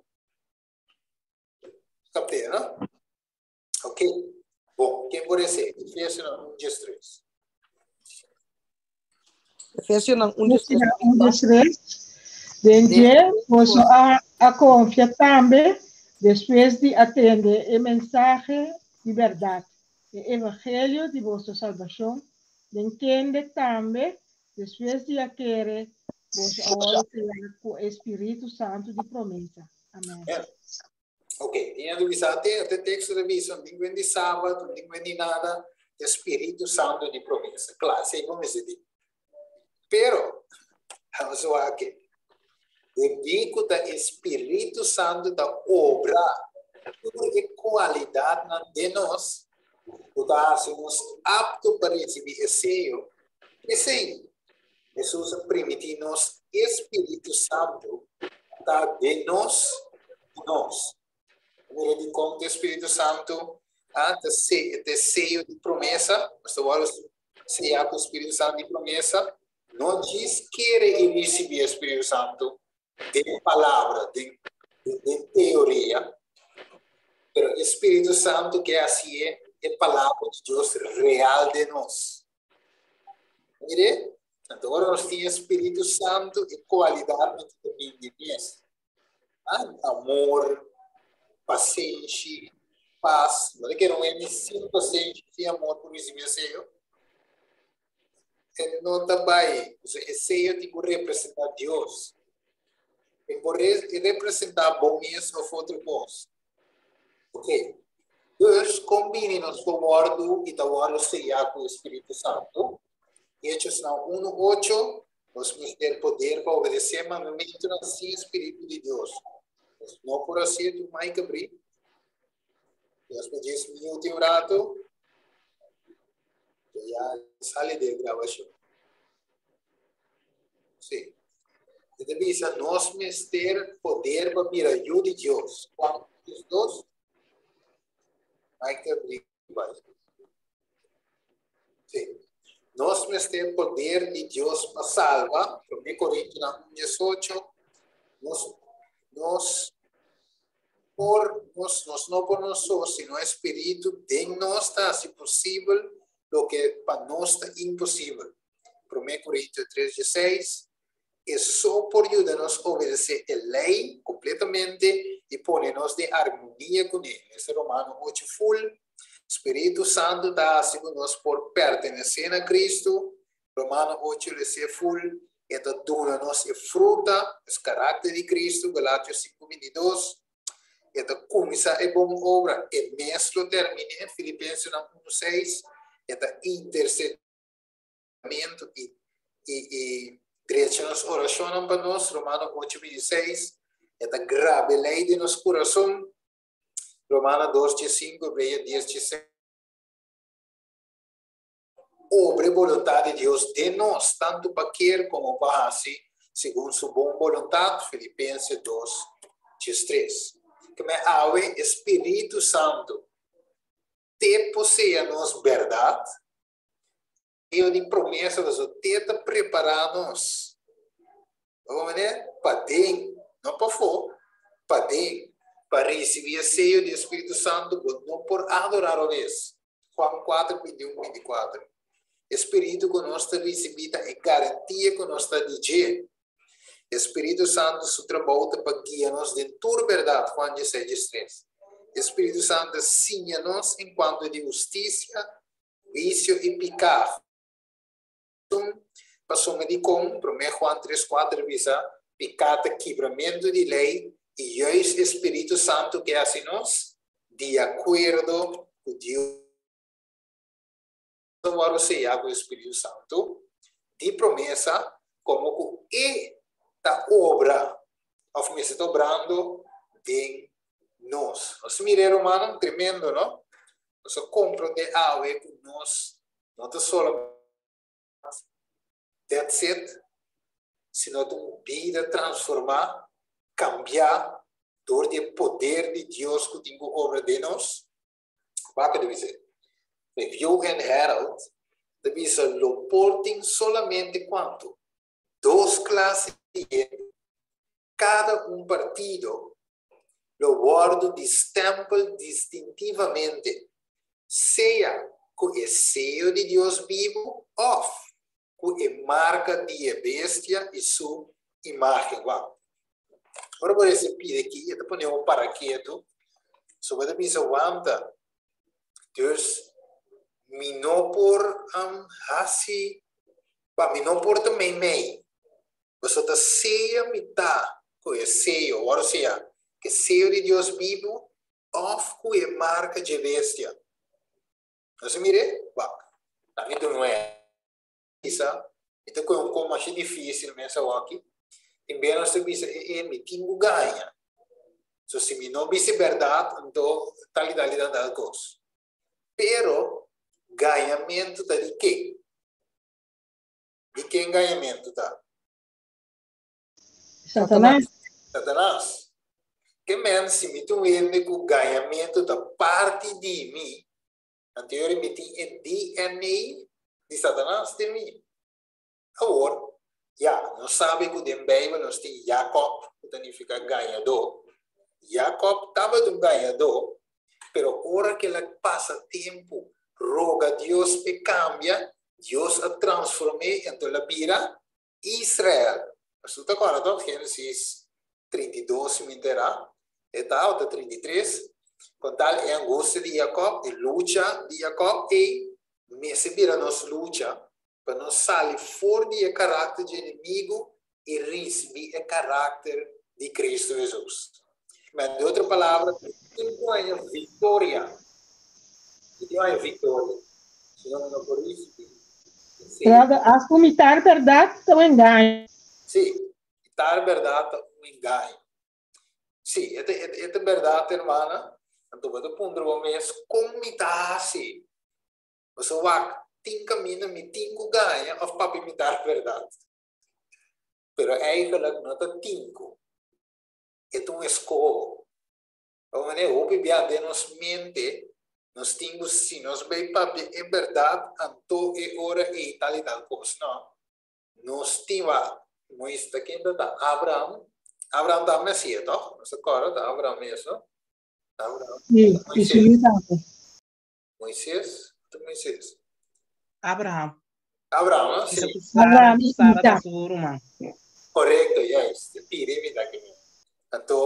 Capte, no? Ok. Bon, ken por ese? Efesionan 1 13. Efesionan 1 13. 1 13. Den dje, boso a konfia tambe despues di a tende e mensahe di bèrdat, e evangelio di boso salbashon, den kende tambe, despues di a kere, boso a wòrdu seyá ku e spiritu santu di promesa. Amèn. Ok, tin hende bisa, te, te teksto ta bisa, no tin kuen di sabat, no tin kuen di nada, e Spiritu Santu di promesa. Kla, esei bo mester di. Pero, vamos wak aki. Debí ku ta e Spiritu Santu ta obra tur e kualidatnan den nos, ku ta hasi nos apto pa risibí e seyo, p'esei Hesus a primintí nos e Spiritu Santu ta den nos i nos. Mira dikon ku e Spiritu Santu ta e seyo di promesa. Nos ta wòrdu seyá ku Spiritu Santu di promesa. No djis kere i risibí e Spiritu Santu den palabra, den teoria, pero e Spiritu Santu ke hasié e palabra di Dios real den nos. Mire, anto ora nos tin e Spiritu Santu, e kualidatnan ku ta bin di mes. Ah, amor, pasenshi, pas. No ta kere un hende sin pasenshi, sin amor por risibí e seyo. E no ta bai. E seyo tin ku representá Dios. E por representá bo mes òf otro kos. Ok. Dus, kon bini nos por wòrdu i ta wòrdu seyá ku e Spiritu Santu? Hechosnan unu, ocho, Nos mester poder pa obedesé mandamentunan sin e Spiritu di Dios. Nos no por hasié tur mai kabrí. Dios pa djes minuut i un ratu, ya sali di e grabashon. Sí. E ta bisa nos mester poder pa bira yu di Dios. Juan 2. Mike ta bri bai. Sí. Nos mester poder di Dios pa salba. 1 Corintionan 1:18. Nos nos por nos nos no por nos so, sino e Spiritu den nos ta hasi posibel loke pa nos ta imposibel. Promé Korintio 3, 16, E so por yuda nos obedesé e lei kompletamente i pone nos den armonia kuné. Esta Romano 8 ful. Spiritu Santu ta hasi ku nos por pertenesé na Kristu. Romano 8 lesé ful. E ta duna nos e fruta, es karakter di Kristu, Galatio 5, 22. E ta kuminsá e bon obra, e mes lo termin'é, Filipensenan 1, 6. E ta intersedé. Pensamentu i i i drecha nos orashonnan pa nos, Romano ocho 26, e ta graba e lei den nos kurason, Romano dos 15, Hebrea dies 16. Obra e boluntat di Dios den nos, tantu pa kier komo pa hasi segun su bon boluntat, Filipense dos 13. Keme awe e Spiritu Santu te posea nos bèrdat, Dio di promesa pasobra te ta prepara nos. Bo manera? Paden, no pafó, paden. Pa ricibi e seyo di e Spiritu Santo bo no por adora robes. Juan 4, 21, 24. E Spiritu cu nos ta ricibi ta e garantia cu nos ta di dje. E Spiritu Santo su trabou ta pa guia nos den tur berdad, Juan 16, 13. E Spiritu Santo ta siña nos en cuanto di husticia, Huisio i piká un pasobra dikon Promé Juan tres kuater bisa, Piká ta kibramentu di lei i juist e Spiritu Santu ke hasi nos di akuerdo ku Dios a wòrdu seyá ku e Spiritu Santu di promesa komo ku e. ta obra òf mester ta obrando den nos. Nos mira e rumannan tremendo, no? Nos a komprondé awe ku nos no ta solamente that's it, sino ta un bida transformá, kambiá dor di e poder di Dios ku tin ku obra den nos. Wak ta bisa, Review and Herald ta bisa lo por tin solamente kuantu? Dos klase di hende. Kada un partido lo wòrdu di stèmpel distintivamente, sea ku e seyo di Dios bibu òf ku e marka di e bestia i su imágen. Wak. Ora bo rese pide aki, e ta pone bo para ketu. So bo ta bisa, Wanta, dus mi no por um, hasi, pa mi no por ta meimei. Boso ta sea mitá ku e seyo, ora sea, ku e seyo di Dios bibu òf ku e marka dje bestia. Nos a mir'é? Wak, ami duna un bisa, mi ta kohe un kos masha difísil mes awoki. Tin bes nos ta bisa, e e, mi tin ku gaña. So si mi no bisa e bèrdat, anto tal i tal i tal tal kos. Pero gañamentu ta di ke? Di ken gañamentu ta? Satanas. Satanas. Ke men si mi ta un hende ku gañamentu ta parti di mi, anto yori mi tin e DNA di Satanas den mi. Awor, ya, nos sabi ku den Beibel nos tin Jakòb, ku ta nifiká gañadó. Jakòb tabata un gañadó, pero ora ku el a pasa tempu roga Dios p'e kambia, Dios a transform'é, anto el a bira Israel. Nos ta kòrda tòg Génesis 32, si mi no ta erá, e ta òf ta 33, kon tal e angustia di Jakòb, e lucha di Jakòb ei mester bira nos lucha pa nos sali for di e karakter dje enemigu i risibí e karakter di Kristu Hesus. Men, di otro palabra, tin ku haña viktoria. Tin ku haña viktoria, si no no por risibí. Brother, as ku mitar bèrdat ta un engaño. Sí, mitar bèrdat ta un engaño. Sí, e ta, e ta bèrdat, hermana. Anto bo ta puntra bo mes, kon mi ta hasi? Pasobra wak, tin kaminda mi tin ku gaña òf papia mitar bèrdat. Pero eigenlijk no ta tin ku. E ta un eskoho. Bo manera hopi bia den nos mente nos tin ku si nos bay papia e bèrdat anto e ora ei tal i tal kos. No. Nos tin wak. Moises ta ken ta ta? Abraham. Abraham ta Mesias tòg? Nos ta kòrda ta Abraham mes no? Abraham. Sí, i su yu tambe. Moisés, ta Moisés. Abraham. Abraham, no? Bisa Sí. ku Sara, Abraham ku Sara ta imita. su ruman. Correcto, juist. Te pide imita que mi. Anto,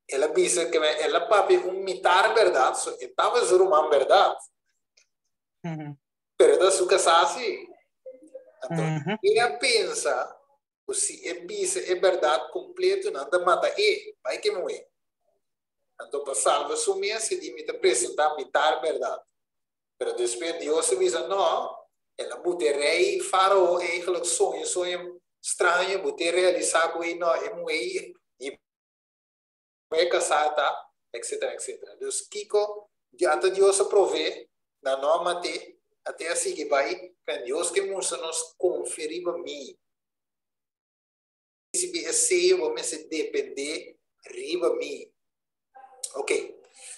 el a bisa que me, el a papia un mitar verdad, so e taba su ruman verdad. Pero ta su casá sí. Anto, e a pensa ku si e bisa e bèrdat kompleto nan ta mata e, bai ke muhé. Anto pa salba su mes e di mi ta presentá mitar bèrdat. Pero despues Dios a bisa no, el a buta e rei Farao eigenlijk soña soño straño, buta e realisá ku ei no e muhé i muhé kasá ta, etcetera, etcetera. Dus kiko anto Dios a provee nan no a mat'é, ate a sigui bai, pero Dios ke mustra nos konfia riba mi. Risibi e seyo bo mester dependé riba mi. Ok,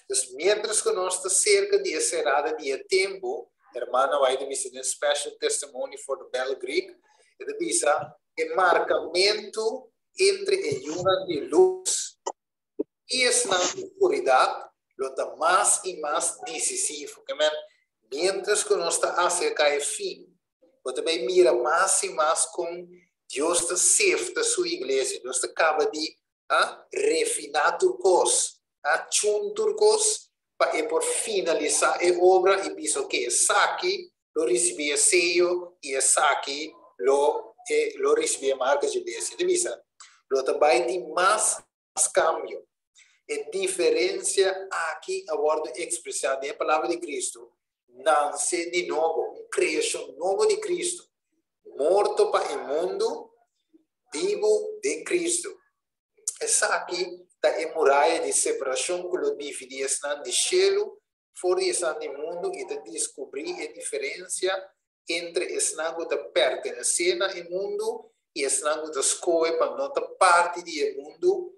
dus mientras ku nos ta serka di e serada di e tempu, hermana White ta bisa den Special Testimony for the Battle Greek, e ta bisa e markamentu entre e yunan di lus i esnan di skuridat lo ta mas i mas disisivo. Ke men, mientras ku nos ta aserká e fin, bo ta bai mira mas i mas kon Dios ta sefta su iglesia. Dios ta kaba di a refiná tur kos, a chun tur kos pa e por finalisá e obra i bisa, ok, esaki lo risibí e seyo i esaki lo e lo risibí e marka dje bestia. Ta bisa, lo ta bai tin mas kambio. E diferensia aki a wòrdu ekspresá den e palabra di Kristu, Nanse di nobo, un kreashon nobo di Kristu, morto pa e mundu, bibu. den Kristu. Esaki ta e muraya di separashon ku lo dividí esnan di shelu for di esnan di mundu i ta diskubrí e diferensia entre esnan ku ta pertenesé na e mundu i esnan ku ta skohe pa no ta parti di e mundu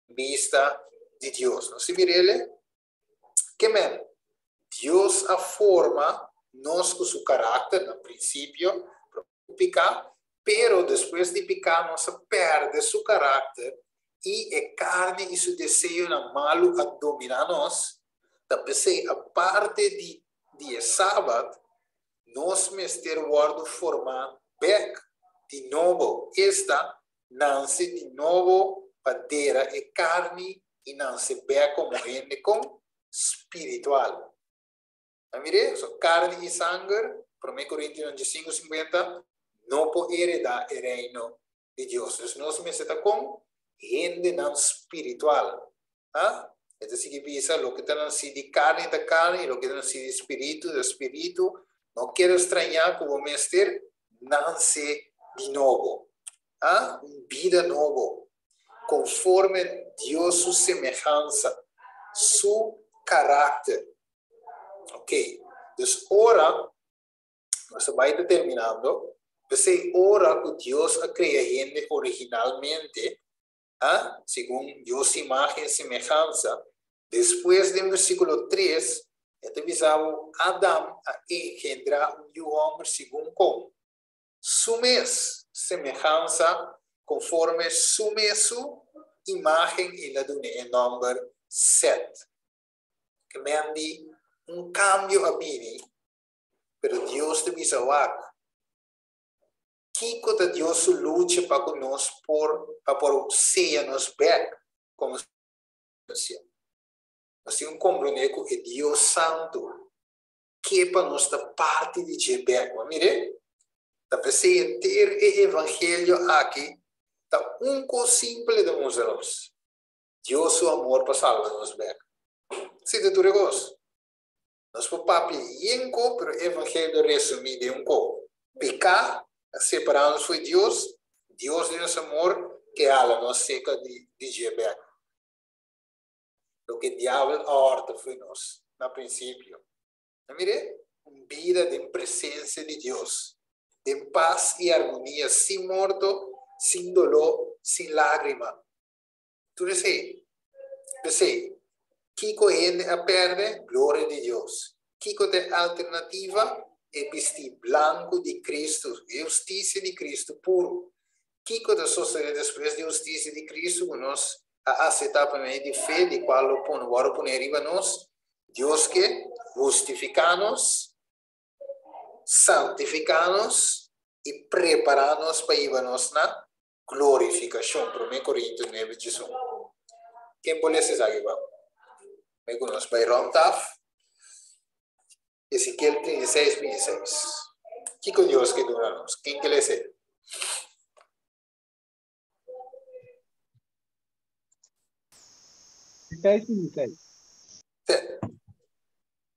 bista di Dios. Nos si mir'el? Ke men? Dios a forma nos ku su karakter na prinsipio, piká, pero despues di piká nos a pèrdè su karakter i e karni i su deseonan malu a dominá nos. Ta p'esei aparte di di e Sabat, nos mester wòrdu formá bèk di nobo, esta, nanse di nobo pa dera e karni i nanse bèk komo hende kon? Spiritual. A mir'é, so karni i sanger, Promé Korintionan diesinku sinkuenta, no por heredá e Reino di Dios. Dus nos mester ta kon hendenan spiritual. Ha? E ta sigui bisa, loke ta nasí di karni ta karni, i loke ta nasí di spiritu ta spiritu. No kere strañá ku bo mester nanse di nobo. Ha? Un bida nobo, konforme Dios su semehansa, su karakter. Ok, dus ora, nos ta bai ta terminando, p'esei ora ku Dios a krea hende originalmente, a, segun Dios su imagen i semehansa, despues den versíkulo tres, e ta bisa bo, Adam a engendrá un yu hòmber segun kon? Su mes semehansa, konforme su mes su imagen, el a dun'é e nòmber Sèt. Ke men di un kambio a bini, pero Dios ta bisa wak. Kiko ta Dios su lucha pa ku nos por pa por seya nos bek komo Nos tin ku komprondé ku e Dios Santu ke pa nos ta parti di dje bek. Bo a mir'é? Ta p'esei henter e evangelio aki ta un kos simpel e ta mustra nos. Dios su amor pa salba nos bek. Si ta tur e kos. Nos por papia yen ko, pero e evangelio resumí den un ko. Piká a separá nos fo'i Dios, Dios den nos amor ke hala nos seka di dje bek. Loke diabel a hòrta fo'i nos na prinsipio. Na mir'é? Un bida den presensia di Dios, den pas i armonia, sin morto, sin doló, sin lágrima. Tur esei. P'esei, kiko hende a pèrdè? Gloria di Dios. Kiko ta e alternativa? E bistí blanku di Kristu, e hustisia di Kristu puru. Kiko ta sosodé despues di hustisia di Kristu ku nos a aseptá pa medio di fe, di kual lo pone wòrdu poné riba nos? Dios ke hustifiká nos, santifiká nos i prepará nos pa hiba nos na glorifikashon, Promé Korinto nuebe djesun. Ken por lesa esaki pa mi ku nos bai rònt af? Ezekiel 36, 26. Kiko Dios ke duna nos? Ken ke lesa e? Seis, 26. Sí.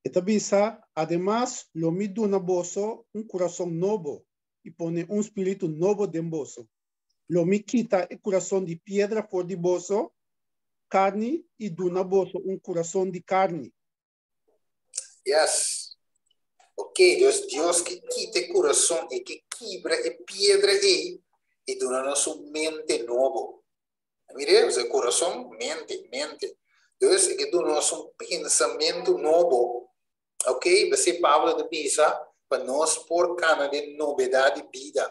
E ta bisa, Ademas, lo mi duna boso un kurason nobo i pone un spiritu nobo den boso. Lo mi kita e kurason di piedra for di boso karni i duna boso un kurason di karni. Yes. Ok, dus Dios ke kita e kurason, e ke kibra e piedra ei i duna nos un mente nobo. Mire, e kurason, mente, mente. Dus e ke duna nos un pensamentu nobo. Ok, p'esei Pablo ta bisa pa nos por kana den nobedat di bida,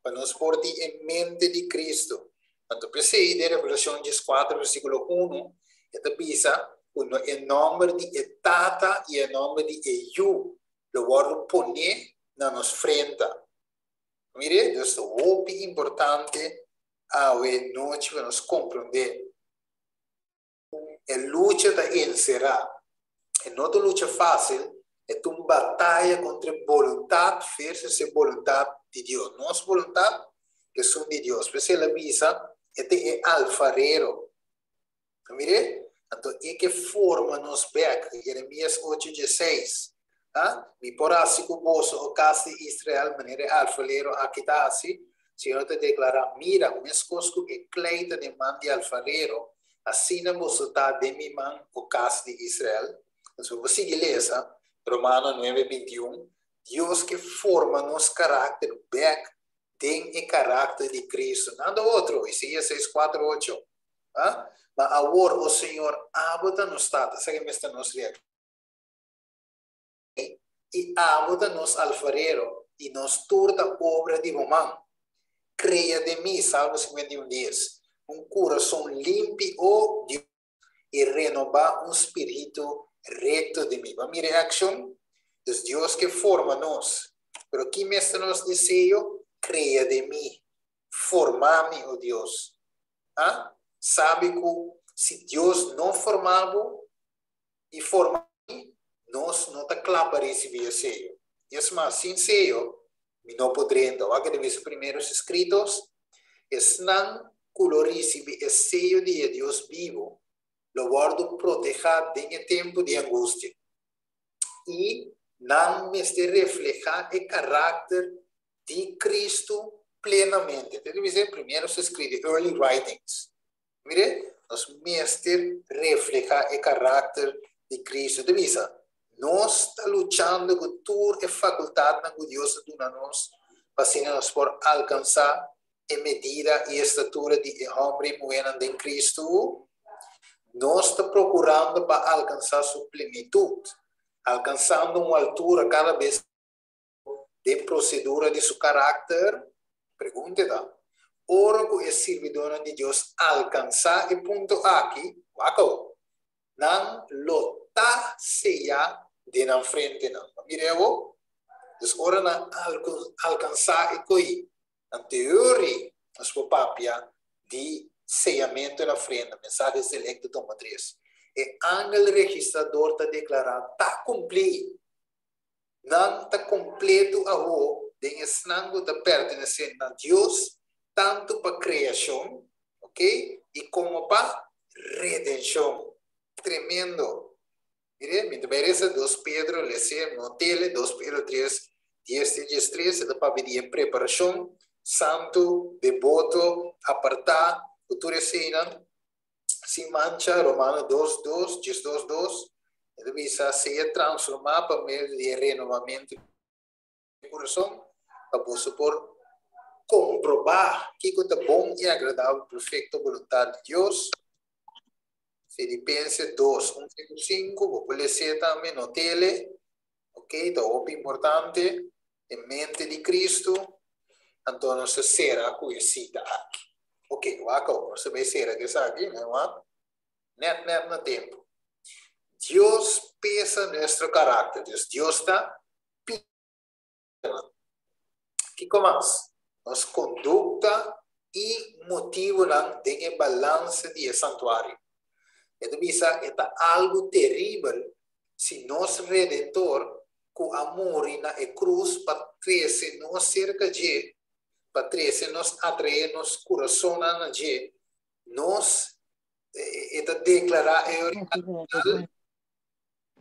pa nos por tin e mente di Cristo. Anto p'esei den Revelashon dieskuater versíkulo unu e ta bisa ku no e nòmber di e Tata i e nòmber di e Yu lo wòrdu poné na nos frenta. Mire, dus ta hopi importante awe nochi pa nos komprondé. E lucha ta enserá. E no ta un lucha fásil, e ta un bataya kontra e boluntat versus e boluntat di Dios. Nos boluntat ku esun di Dios. P'esei el a bisa, e ta e alfarero. Ta mir'é? Anto e ke forma nos bèk. Jeremias ocho dieseis. Ha? Mi por hasi ku boso, o kas di Israel, manera e alfarero aki ta hasi? Señor ta deklará, Mira, meskos ku e klei ta den man di alfarero, asina boso ta den mi man, o kas di Israel. Entonces, bo sigui lesa Romano 9, 21, Dios ke forma nos karakter bèk den e karakter di Cristo. Nada otro, Isaías 6, 4, 8. Ah? Ma awor, o Señor, abo ta nos Tata. Esaki mester nos reakshon. I abo ta nos alfarero, i nos tur ta obra di bo man. Krea den mi, Salmo 51, 10, un kurason limpi, o Dios, i renobá un spiritu rekto den mi. Bo a mira e akshon? Dus Dios ke forma nos. Pero ki mester nos deseo? Krea den mi. Forma mi, o Dios. Ha? Sabi ku si Dios no forma bo i forma mi, nos no ta kla pa risibí e seyo. I es mas, sin seyo, mi no por drenta. Wak e ta bisa Primeros Escritos, Esnan ku lo risibí e seyo di e Dios bibu lo wòrdu protehá den e tempu di angustia, i nan mester reflehá e karakter di Cristo plenamente. Ta bisa Primeros Escritos, Early Writings. Mire, nos mester refleha e karakter di Cristo. Ta bisa, nos ta luchando ku tur e fakultatnan ku Dios a duna nos pa asina nos por alkansá e medida i estatura di e hòmber i muhénan den Cristo. Nos ta prokurando pa alkansá su plenitut, alkansando un altura kada bes Den prosedura di su karakter? Pregunte ta, Ora ku e sirbidónan di Dios alkansá e punto aki, wak awor, nan lo ta seyá den nan frentenan. Bo mira awor? Dus ora nan alkansá e koí, nan teori, nos por papia di seyamentu na frente, Mensahe Selecto tomo tres. E angel registrador ta deklará, Ta kumplí! Nan ta kompleto awo den esnan ku ta pertenesé na Dios, tantu pa kreashon, ok, i komo pa redenshon. Tremendo! Mire, mi ta bai resa dos Pedro, les'é, no tele, dos Pedro tres, dies te diestres, e ta papia di e preparashon, santu, deboto, apartá, ku tur eseinan. Sin mancha, Romano dos, dos, 12, dos, e ta bisa, Sea transformá pa medio di e renovamentu di kurason, pa boso por komprobá kiko ta bon i agradabel perfekto boluntat di Dios. Filipenses dos, un te ku sinku, bo por les'é tambe, not'ele, ok, ta hopi importante, e mente di Cristo, anto nos ta sera ku e sita aki. Ok, wak awor, nos ta bai sera ku esaki, men wak, net net na tempu. Dios pesa nuestro karakter, dus Dios ta pisa. Kiko mas? Nos kondukta i motibunan den e balansa di e santuario. E ta bisa e ta algu teribel si nos Redentor ku a muri na e krus pa trese nos serka dje, pa trese nos atraé nos kurasonnan na dje, nos e ta deklará e original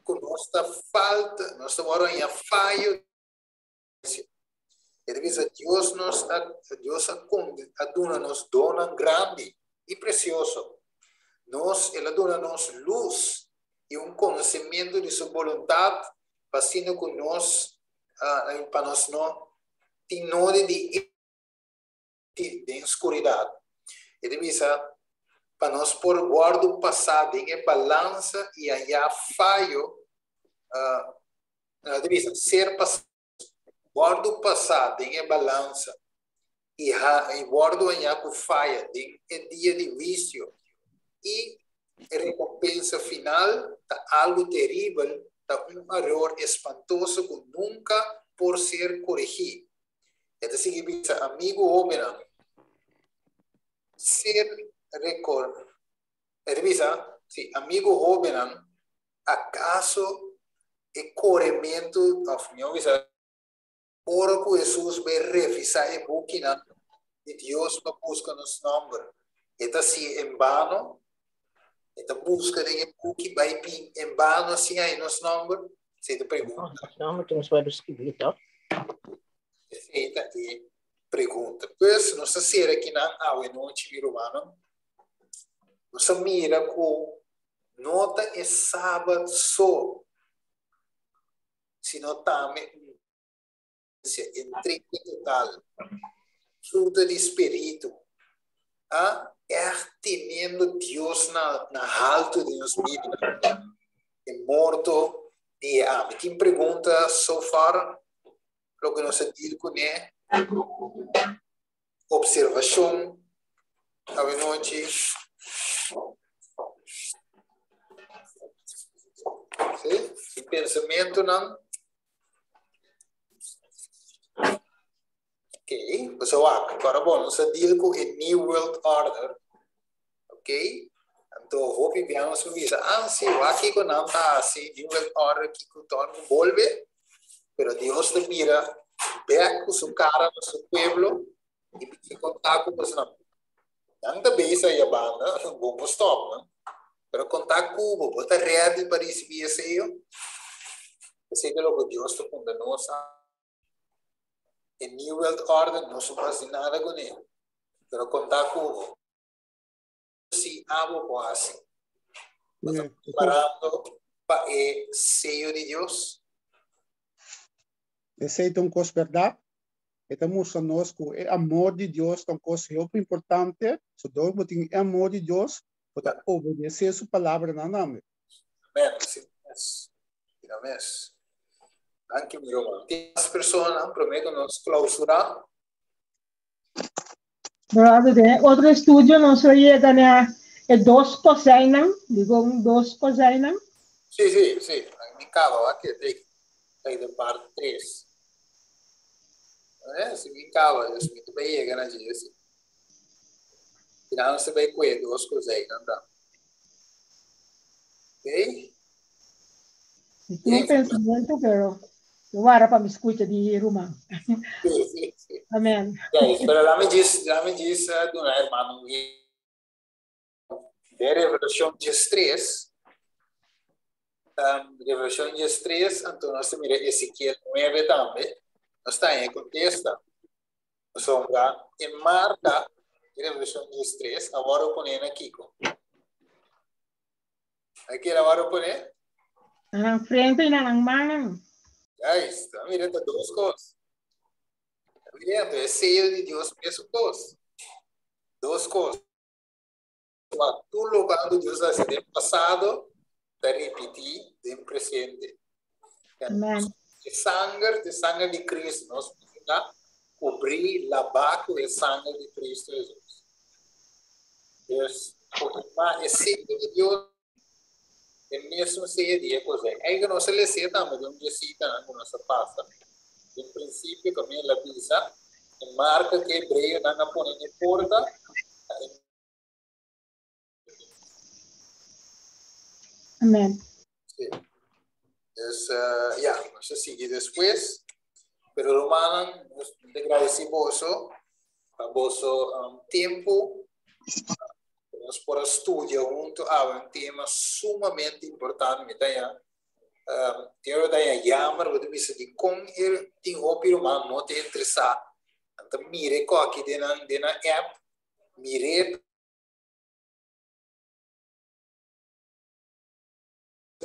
ku nos ta falta, nos ta wòrdu haña fayo. E ta bisa Dios nos a Dios a a duna nos donnan grandi i presioso. Nos el a duna nos lus i un konosementu di su boluntat pa asina ku nos pa nos no tin nodi di den skuridat. E ta bisa pa nos por wòrdu pasá den e balansa i haña fayo, e ta bisa ser pasá Wòrdu pasá den e balansa i ha i wòrdu hañá ku faya den e dia di huisio i e rekompensa final ta algu teribel, ta un eror espantoso ku nunka por ser koregí. E ta sigui bisa, Amigu hóbennan, ser rekor E ta bisa, Si, amigu hóbennan, akaso e korementu, òf mihó bisa, ora ku Hesus bai revisá e bukinan di Dios pa buska nos nòmber, e ta hasié en bano? E ta buska den e buki bai bin en bano sin haña nos nòmber? Esei ta pregunta. Nos nòmber ta nos wòrdu skibí, tòg? Esei ta e. pregunta. Pues, nos ta sera akinan awe nochi, mi rumannan. Nos a mira ku no ta e Sabat so, sino tambe un entrega total, fruta di spiritu, a ègt teniendo Dios na na haltu den nos bida, e morto di e ami. Tin pregunta so far loke nos a deal kuné? Observashon awe nochi? Sí? Tin pensamentunan? Ok, pues wak, para bon, nos a deal ku e New World Order. Ok, anto hopi biaha nos por bisa, ah si, wak kiko nan ta hasi, New World Order, kiko ton ku bolbe, pero Dios ta mira bek ku su kara na su pueblo i bisa konta ku bosnan. Nan ta bisa ya banda, bo por stop nan, pero konta ku bo, bo ta ready pa risibí esei? Esei ta loke Dios ta puntra nos. E New World Order no su hasi nada kuné, pero konta ku bo. Si abo por hasi. Bo ta preparando pa e seyo di Dios? Esei ta un kos bèrdat. E ta mustra nos ku e amor di Dios ta un kos hopi importante. So dor bo tin e amor di Dios, bo ta obedesé su palabranan tambe. Amen. Asina mes. Asina mes. Danki, mi ruman. Tin mas personanan promé ku nos klausurá? Brother, den otro estudio nos lo yega na e dos kozijnnan, digo un dos kozijnnan. Sí, sí, sí. Mi kaba wak e dei. Ei de part 3. Eh, si mi kaba, dus mi ta bai yega na dje, sí. Final nos ta bai kue dos kozijnnan dan. Ok? Mi tin un pensamiento, pero lo wara pa mi scucha di ruman. Sí, sí, sí. Amen. Okay, pero laat me djis, laat me djis uh, duna hermano de Revelación 13, um, Revelación 13, anto nos mira Ezequiel 9 tambe, nos ta en contesta. Sombra, en marca, Revelación 13, awor pone na Kiko. Aki el a wòrdu poné? Na nan frente i na nan mannan. Juist, a mira ta dos kos. Mira, anto e seyo di Dios mesun kos. Dos kos. Ma tur loke ku Dios a hasi den pasado ta ripití den presente. Amen. E sanger, e sanger di Cristo, nos ta kubrí, labá ku e sanger di Cristo Jesus. Dus, ma e seyo di Dios, e mesun seyo di e kos ei. Eigen nos a les'é tambe den un di e sitanan ku nos a pasa. Den prinsipio kaminda el a bisa, e marka ku e hebreonan a pone na e porta ta e. Amen. Sí. Dus, ya, nos a sigui despues. Pero rumannan, nos ta gradisí boso pa boso um, tempu. Nos por a studia hunto awe un tema sumamente importante. Mi ta ya, um, tin ta ya jammer, bo ta bisa di kon e tin hopi ruman no ta interesá. Nan ta mira e koki den nan, den nan app, mir'é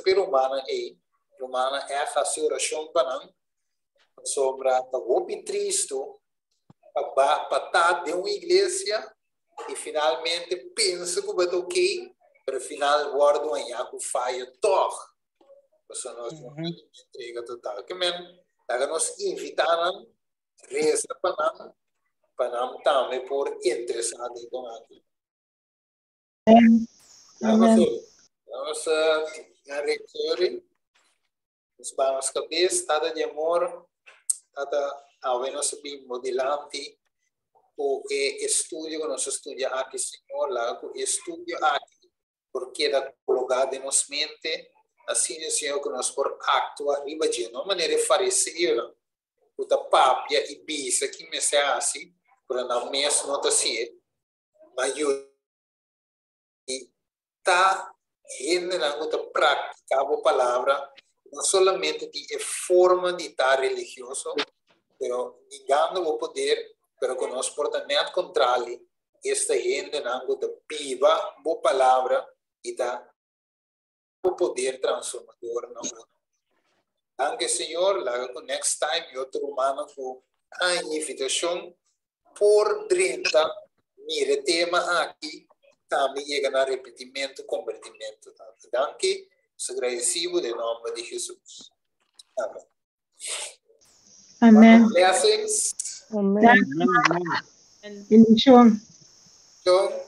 Pe rumannan ei, rumannan ègt hasi orashon pa nan, pasobra ta hopi tristu pa ba pa ta den un iglesia i finalmente pensa ku bo ta okey, pero final wòrdu hañá ku faya tòg, pasobra nos no tin entrega total. Ke men laga nos invitá nan, resa pa nan, pa nan tambe por interesá den kon aki. Amen. Vamos a recorrer. Nos vamos cabeça, Tata de amor, Tata, awe nos bimbo dilanti ku e estudio ku nos estudia aki, Señor, laga ku e estudio aki por keda kologá den nos mente, asina, Señor, ku nos por aktua riba dje, no manera e fariseonan ku ta papia i bisa ki mester hasi, pero nan mes no ta hasié. Mayoria ta hendenan ku ta praktiká bo palabra, no solamente tin e forma di ta religioso, pero ningando bo poder. Pero ku nos por ta nèt kontrali, esta hendenan ku ta biba bo palabra i ta bo poder transformador na otro. Danki Señor, laga ku next time e otro rumannan ku haña invitashon por drenta mira e tema aki tambe yega na arepentimentu, kombertimentu. Tata. Danki, nos agradeci bo den nomber di Jesus. Amen. Amen. Blessings. Amen. Bendishon. Bendishon.